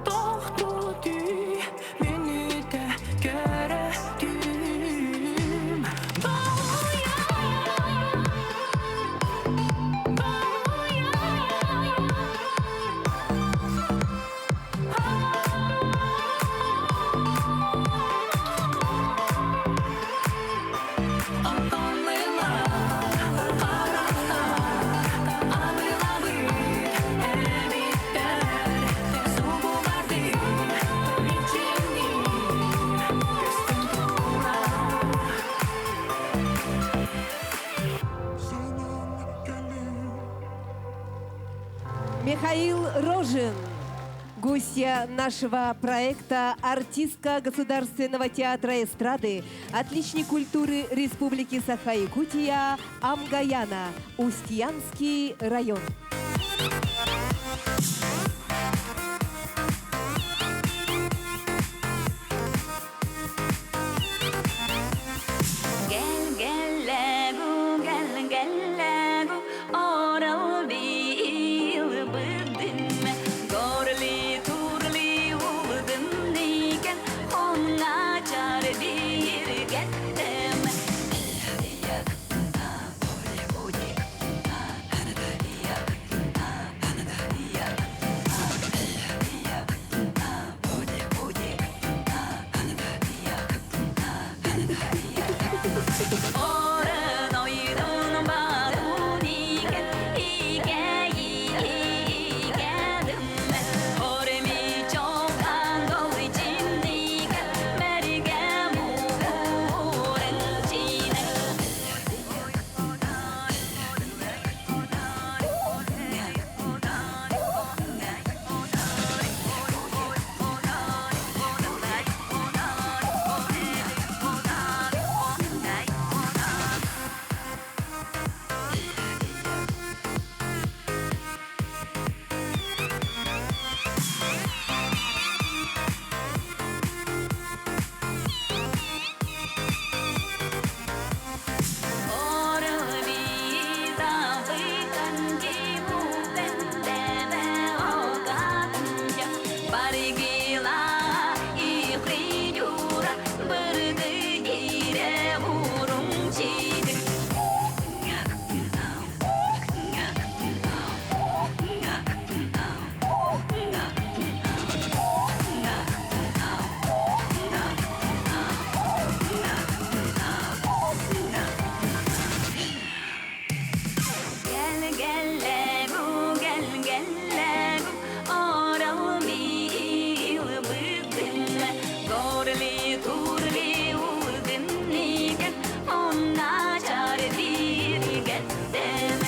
Speaker 8: Тохту түй мүнүтэ көрө түм
Speaker 1: Михаил Рожин, гостья нашего проекта, артистка Государственного театра эстрады, отличник культуры Республики Саха-Якутия, Амгаяна, Устьянский район.
Speaker 8: Гел геллегу, гел геллегу, орал бил быдым, горли турли улдым никен, онга чар бир геттем. Орын ойдун бадуникен, ике икедим. Орми чокан голычинникен, мерге муурын чине. Гел геллегу, гел геллегу, орал бил быдым, горли турли улдым никен, онна чар бир геттем.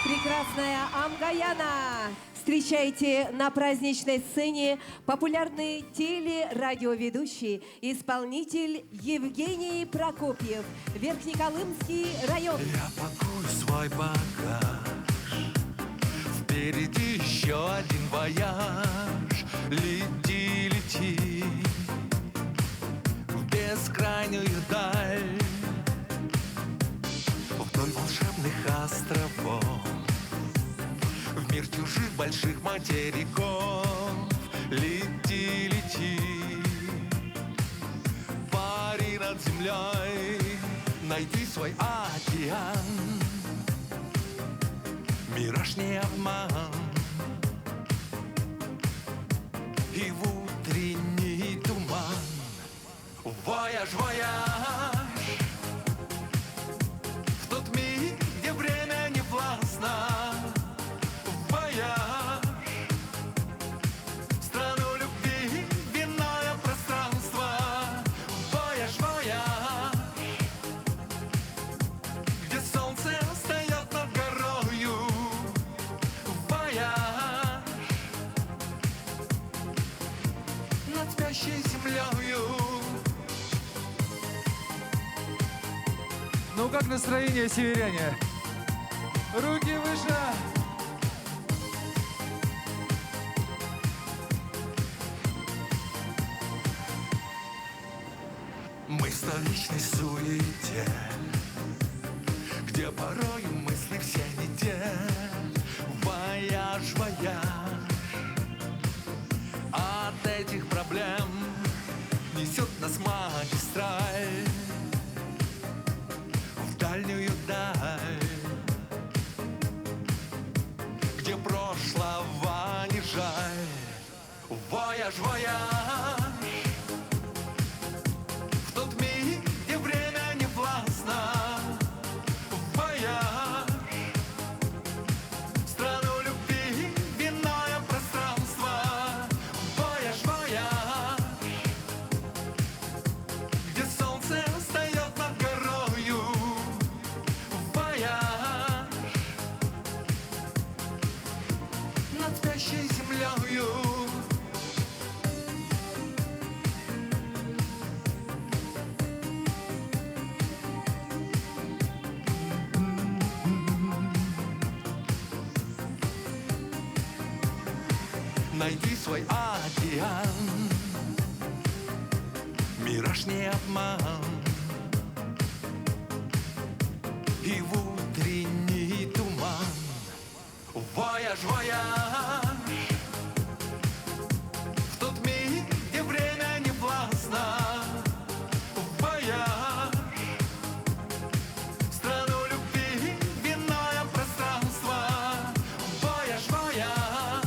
Speaker 1: Прекрасная Амгаяна! Встречайте на праздничной сцене популярный телерадиоведущий, исполнитель Евгений Прокопьев, Верхнеколымский район.
Speaker 11: Я пакую свой багаж. Впереди еще один вояж. Лети, лети в бескрайнюю даль, вдоль волшебных островов, в мир чужих больших материков. Лети, лети, пари над землей, найди свой океан. Мираж не обман. И в утренний туман. Вояж, вояж в тот миг, где время не властно.
Speaker 5: как настроение, северяне? Руки выше! Мы в столичной суете, где порою мысли все не те. Вояж, вояж, от этих проблем несет нас магистраль в дальнюю даль, где прошлого не жаль. Вояж, вояж, в тот миг, где время не властно. Вояж, в страну любви, винное пространство. Вояж, вояж, где солнце встает над горою. Вояж, над спящей землею. Найди свой океан, мираж не обман, и в утренний туман. Вояж, вояж, в тот миг, где время не властно. Вояж, в страну любви, винное пространство. Вояж, вояж,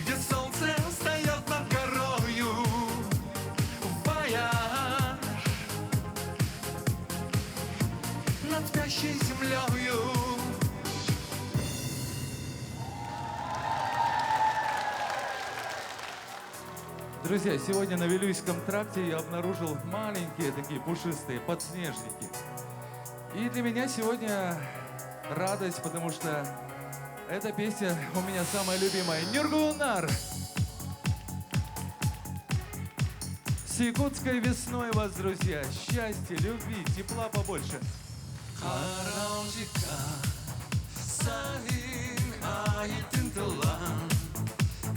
Speaker 5: где солнце встает над горою. Вояж, над спящей землею. Друзья, сегодня на Вилюйском тракте я обнаружил маленькие такие пушистые подснежники. И для меня сегодня радость, потому что эта песня у меня самая любимая. Нюргунар! С якутской весной вас, друзья! Счастья, любви, тепла побольше. Харалжика, сахин айтын тылан,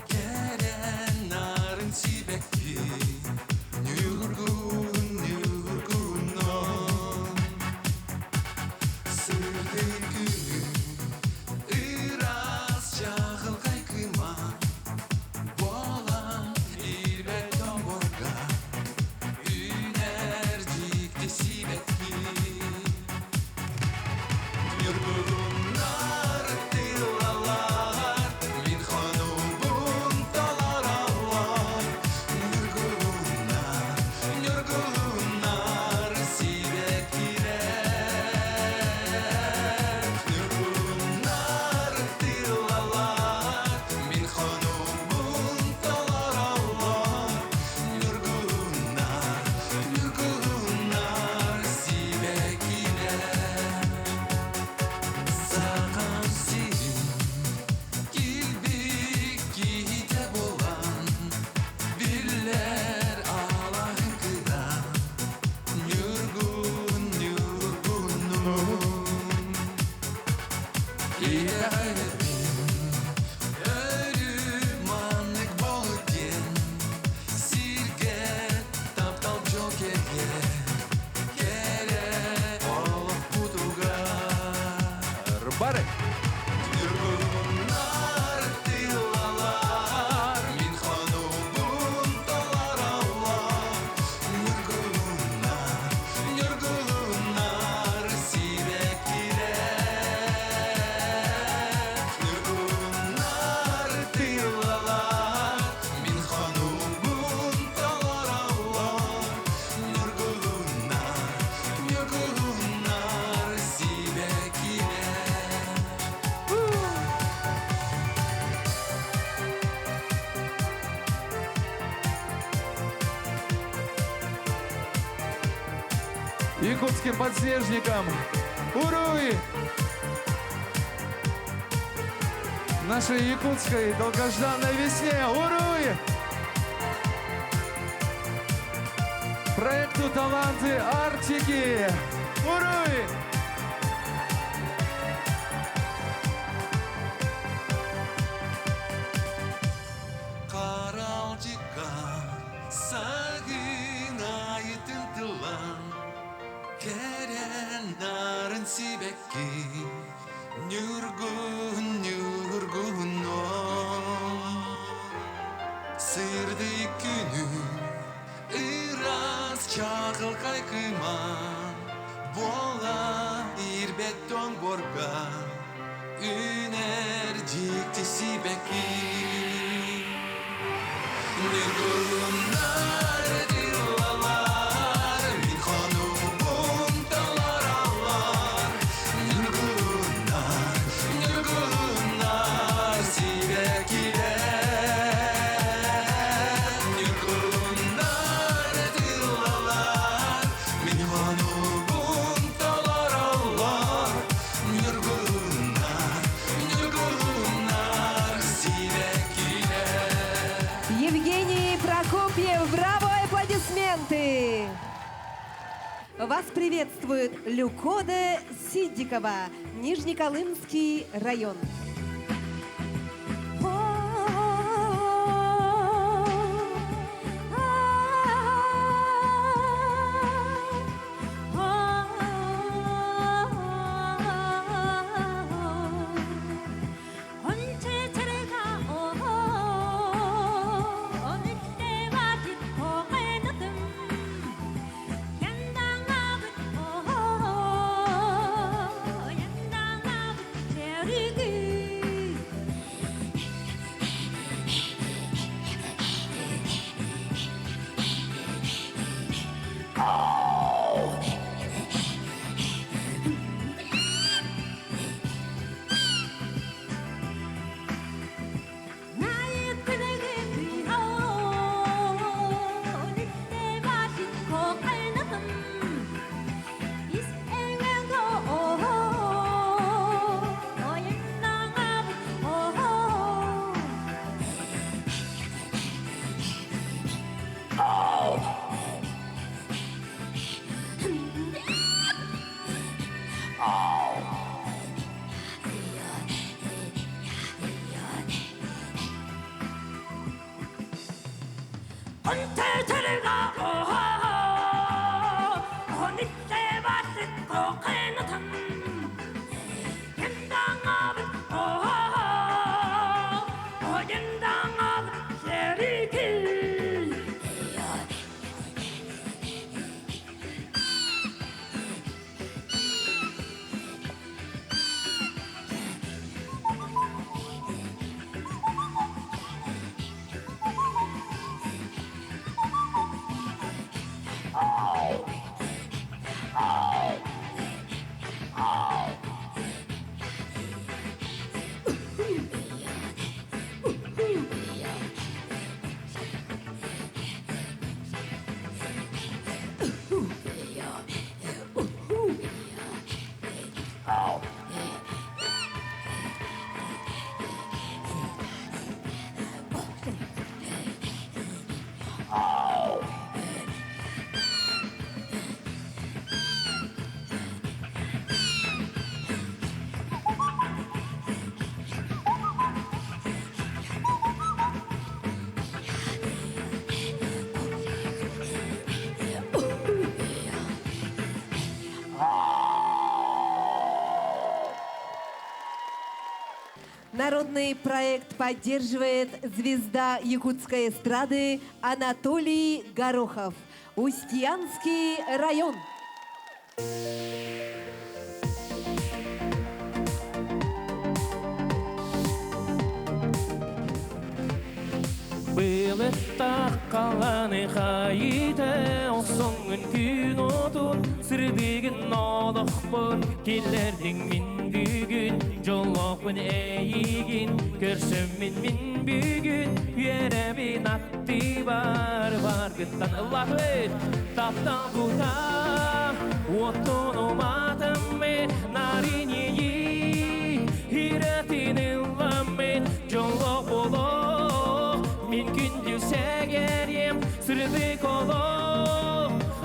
Speaker 5: керен нарын сибэки, нюргун, нюргунон. Сырдык күнү, ырас чагылгай кыма, болан илбет оңорга, үнэр дикти сибэки. Нюргуннар тылалар, мин хонугун таларалар. Нюргуннар, нюргуннар сибэкилер. Нюргуннар тылалар, мин хонугун таларалар. Нюргуннар, нюргуннар сибэкилер. Сахам сирин килбик киһитэ буолан, биллэр алаһын кыра, ньургун, ньургунун. Итэҕэйэбин, өрүү маннык буолуо диэн, сиргэ таптал дьол кэлиэ, кэрэ олохпутугар. Бары! Ньургуннар тылалар, мин хонугун таларалар. Ньургуннар, ньургуннар сибэкилэр. Ньургуннар тылалар, мин хонугун таларалар. Ньургуннар, ньургуннар сибэкилэр. Якутским подснежникам! Уруй! Нашей якутской долгожданной весне! Уруй! Проекту «Таланты Арктики». Уруй!
Speaker 11: Харалдьыкка сагын айытын тыллан Кэрэ нарын сибэкки Ньургуһун ньургуһун Сырдык күнү ыраас чаҕылхай кыыман Буола ирбэт тоҥ буорга Үүнэр дьикти сибэкки Ньургуһуннар дьыллалар Мин хонуубун талараллар Ньургуһуннар, ньургуһуннар сибэккилэр Ньургуһуннар дьыллалар Мин хонуубун толороллор Ньургуһуннар, ньургуһуннар сибэккилэр
Speaker 1: Евгений Прокопьев, браво, аплодисменты! Вас приветствует Люкода Сиддикова, Нижнеколымский район. Народный проект поддерживает звезда якутской эстрады Анатолий Горохов. Устьянский район.
Speaker 9: Былыттах қаланы хайыта Осоңын күн отун Сырдыгын олохпун Келердиң мин бүгүн Жолоқпун эйигин Көрсөммүн мин бүгүн Үөрэмин атты бар Баргыттан ыллахыт Таптан бута Оттун уматыммын Наринии Ирэтин ылламмын Жолоқ боло Мин күндү сэгерем Сырдык олох.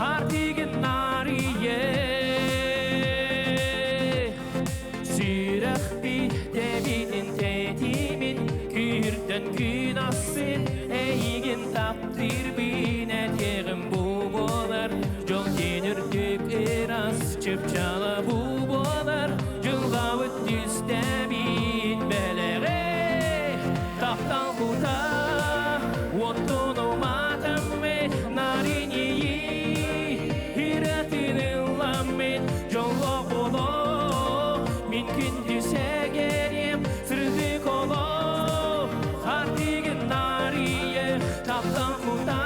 Speaker 9: Сүрэхпит тэбиитин тэтимин Күүрдэн күн ахсын Эйигин таптыырбын Этиэҕим бу буолар Дьол диэн үрдүк ыраас Чыпчаала бу буолар Дьылҕабыт түстэбит бэлэҕи Таптал кута Уоттун уматаммыт Наринийи Ыратын ылламмыт Дьоллоох олох Мин күндү сэгэрим Сырдык олох Ардыгын нарийе Таптал кута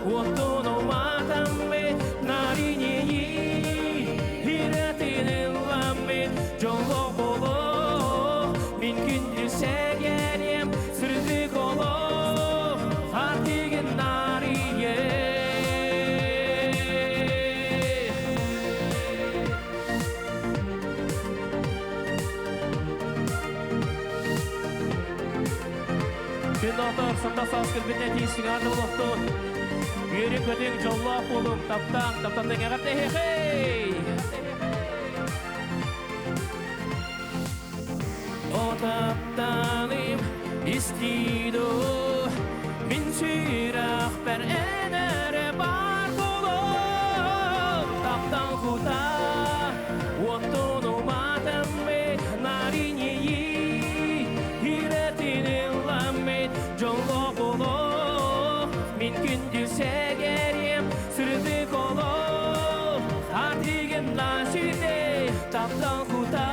Speaker 9: Уоттун уматаммыт Наринийи Ыратын ылламмыт Дьоллоох олох Мин күндү сэгэрим Сырдык олох Ардыгын нарийе. Күн отор сында саас кэлбитинэ тиис сиҥааны олохтун. Үөрүҥ көтүҥ дьоллоох буолуҥ, таптааҥ, таптатыҥ эҕэрдэ эһиэхэй! О тапталым истиидо мин сүрэхпэр эн эрэ баар буолуом. Таптал кута уоттун уматаммыт наринийи Ирэтин ылламмыт дьоллоох олох Мин күндү сэгэрим сырдык олох Ардыгын сүрдэ таптал кута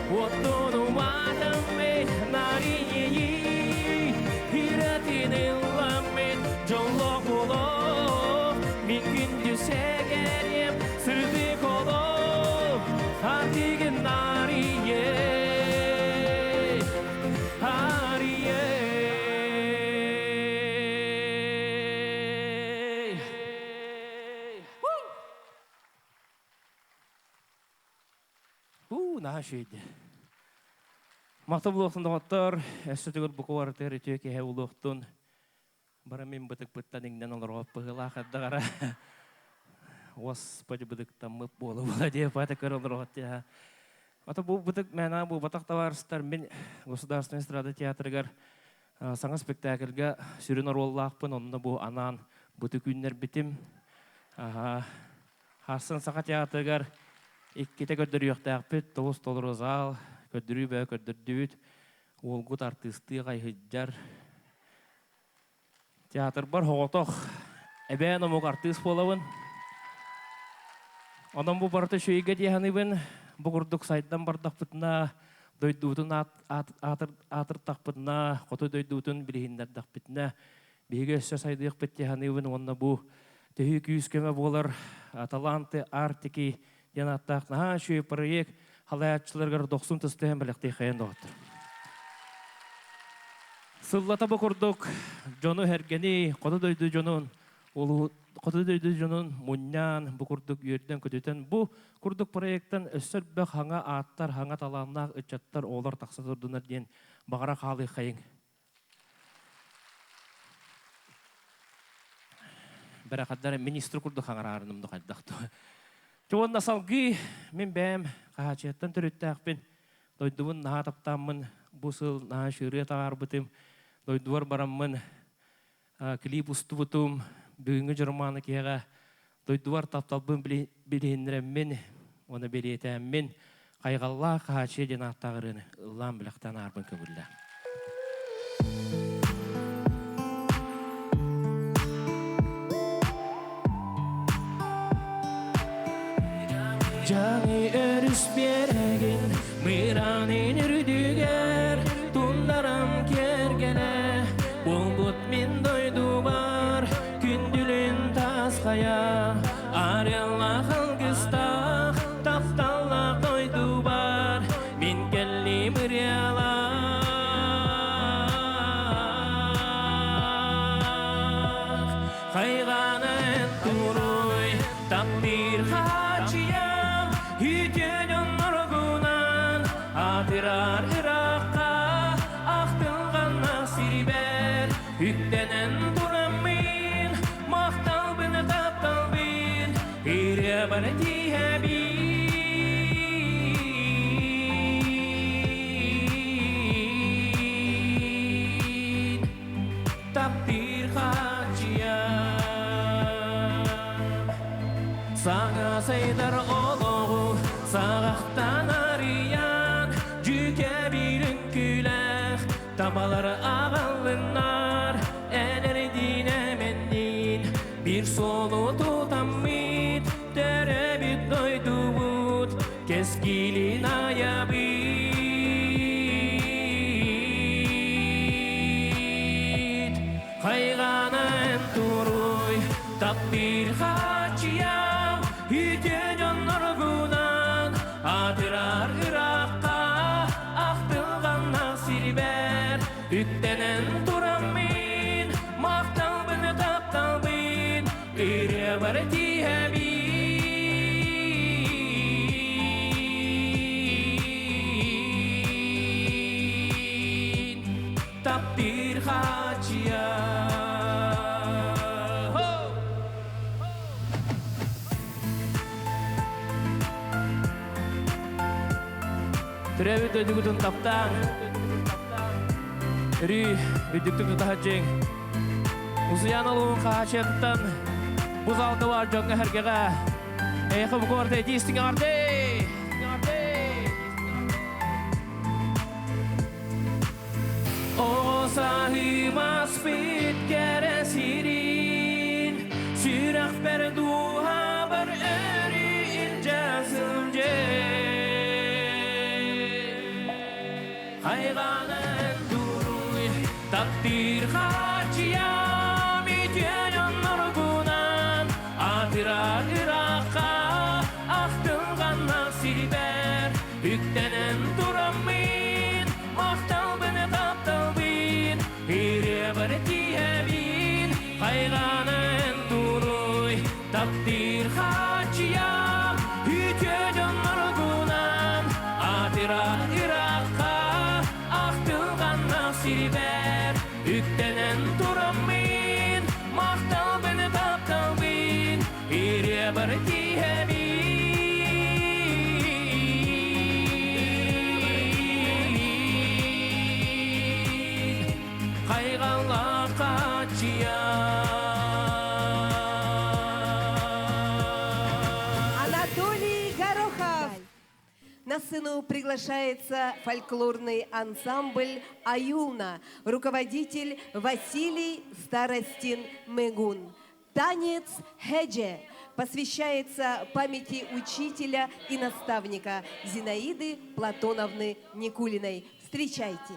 Speaker 9: Уоттун уматаммыт наринийи Ирэтин ылламмыт дьоллоох олох Мин күндү сэгэрим сырдык олох Ардыгын нарие Арие. У, наһаа үчүгэй. Махтал буолуохтун доҕоттор, өссө төгүл бука барытыгар үтүө киэһэ буолуохтун. Бара мин бытыкпыттан иҥнэн олорбот быһыылаах эрдэҕэрэ. Господи, бытыктаммыт буола-буола диэппата көр олорбот диэхэ. Ата бу бытык мээнэ буолбатах табаарыстар, мин Государственный эстрада театрыгар саҥа спектакльга сүрүн оруоллаахпын, онно бу анаан бытык үүннэрбитим. Харсын Саха театрыгар иккитэ көрдөрүөхтээхпит, тобус толору зал, көрдөрүү бөҕө көрдөрдүбүт. Уолгут артыыстыы хайыһыдьар. Театрбар соҕотох эбээн омук артыыс буолабын. Онон бу барыта үчүгэйгэ дии саныыбын. Бу курдук сайдан бардахпытына, дойдубутун аатыртахпытына, хоту дойдубутун билиһиннэрдэхпитинэ, биһиги өссө сайдыахпыт дии саныыбын уонна бу төһүү күүс-көмө буолар «Таланты Арктики» диэн ааттаах наһаа үчүгэй проект халайааччыларыгар дохсун тыстыһан бэлэхтиэхэйэн доҕоттор. Сыллата бу курдук дьону эргэни, хоту дойду дьонун, хоту дойду дьонун мунньаан, бу курдук үөрдэн-көтүтэн, бу курдук проекттан өссө элбэх хаҥа ааттар, хаҥа талааннаах ыччаттар, оҕолор тахса турдунар диэн баҕара хаалыаххайыҥ. Бэрахаддар министр курдук хаҥараарыным да хайдах Уонна салгыы мин бэйэм Хаһааччыйаттан төрүттээхпин. Дойдубун наһаа таптааммын бу сыл наһаа шырыа таҕаарбытым. Дойдубар бараммын клип устубутум. Бүгүҥҥү дьоромааны киһиэхэ дойдубар тапталбын билиһиннэрэммин уонна бэлиэтээммин хайҕаллаах Хаһааччыйа диэн ааттаах ырыаны ыллаан бэлэхтээн аарбын көҥүллээ. Дьаҥы өрүс биэрэгин мыраанын үрдүгэр тундарам киэргэнэ буолбут мин дойдубар күндүлүн таас хайа арыаллаах алгыстаах тапталлаах дойдубар мин кэллим ырыалаах хайҕанан туруй таптыыр хаачыйам үтүө дьонноргунан атырар ыраахха ахтылҕанна сирбэр үктэнэн тураммын махталбын тапталбын ырыабар тииһэбин. Табалары аҕаллыннар, эдэрдиин эмэнниин, биир суолу тутаммыт, төрөөбүт дойдубут кэскилин айабыт. Хайҕанан туруй, таптыыр хааччыйам, үтүө дьонноргунан, атырар ыраахха, ахтылҕаннаах сирбэр, үктэнэн тураммын, махталбын тапталбын, ырыабар тииһэбин. Таптыыр хааччыйа. Төрөөбүт дойдугутун таптааҥ, өрүү үрдүктүк тутаһа дьиҥ. Усуйаан олугун хаачыйаттан бу залга бар дьоҥҥо эһэргэҕэ эйиэхэ бу куорат этии истиҥ эҕэрдэй! Оҕо сааһым ааспыт кэрэ сирин, сүрэхпэр дууһабар өрүү илдьэ сылдьын. Хайҕанан дуруй, таптыыр хааччыйам үтүө дьонноргунан, атырар ыраахха ахтылҕаннаах сирбэр Үктэнэн тураммын, махталбын тапталбын, ырыабар тииһэбин, хайҕанан туруй, таптыыр хааччыйам, үтүө дьонноргунан, атыра ыраахха, ахтылҕаннаах сирбэр, үктэнэн тураммын, махталбын тапталбын, ырыабар тииһэбин. Хайҕаллаахаччыйа.
Speaker 1: Анатолий Горохов. На сцену приглашается фольклорный ансамбль «Аюна», руководитель Василий Старостин-Мыгун. Танец хедже посвящается памяти учителя и наставника Зинаиды Платоновны Никулиной. Встречайте.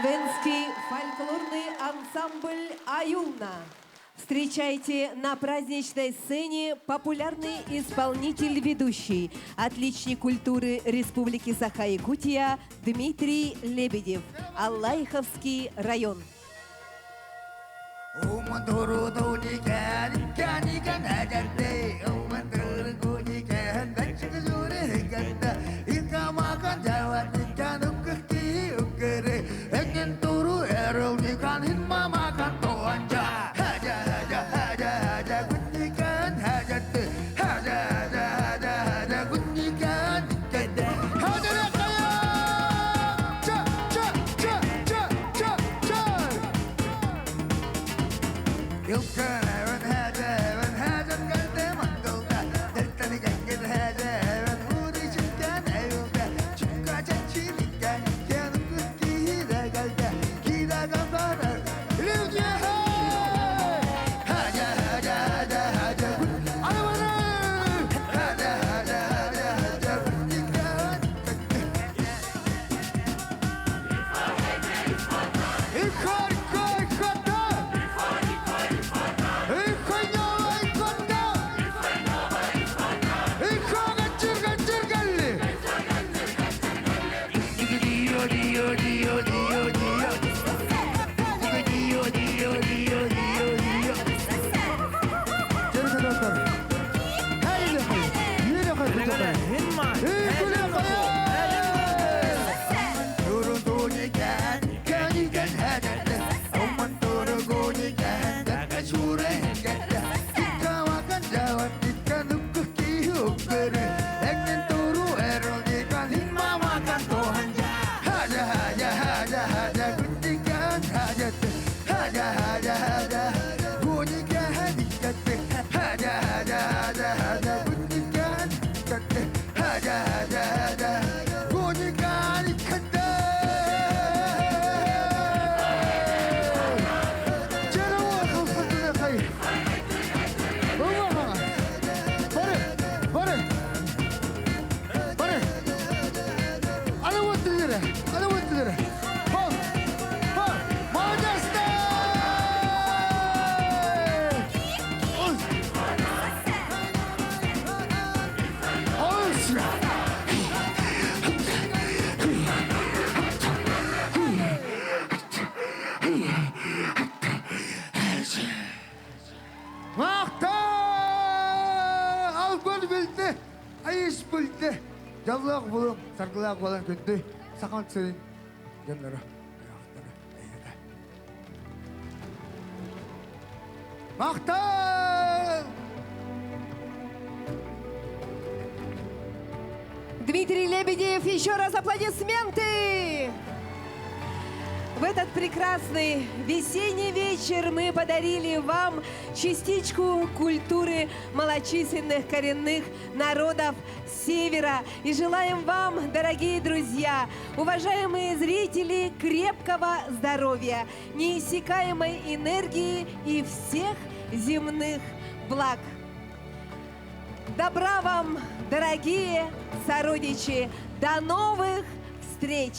Speaker 1: Венский фольклорный ансамбль «Аюна». Встречайте на праздничной сцене популярный исполнитель-ведущий, отличник культуры Республики Саха-Якутия Дмитрий Лебедев, Аллайховский район.
Speaker 2: Жаллаах булуҥ, саргылаах буолан күндү сахан сирин дьонноро Махтал!
Speaker 1: Дмитрий Лебедев, еще раз аплодисменты! В этот прекрасный весенний вечер мы подарили вам частичку культуры малочисленных коренных народов Севера. И желаем вам, дорогие друзья, уважаемые зрители, крепкого здоровья, неиссякаемой энергии и всех земных благ. Добра вам, дорогие сородичи! До новых встреч!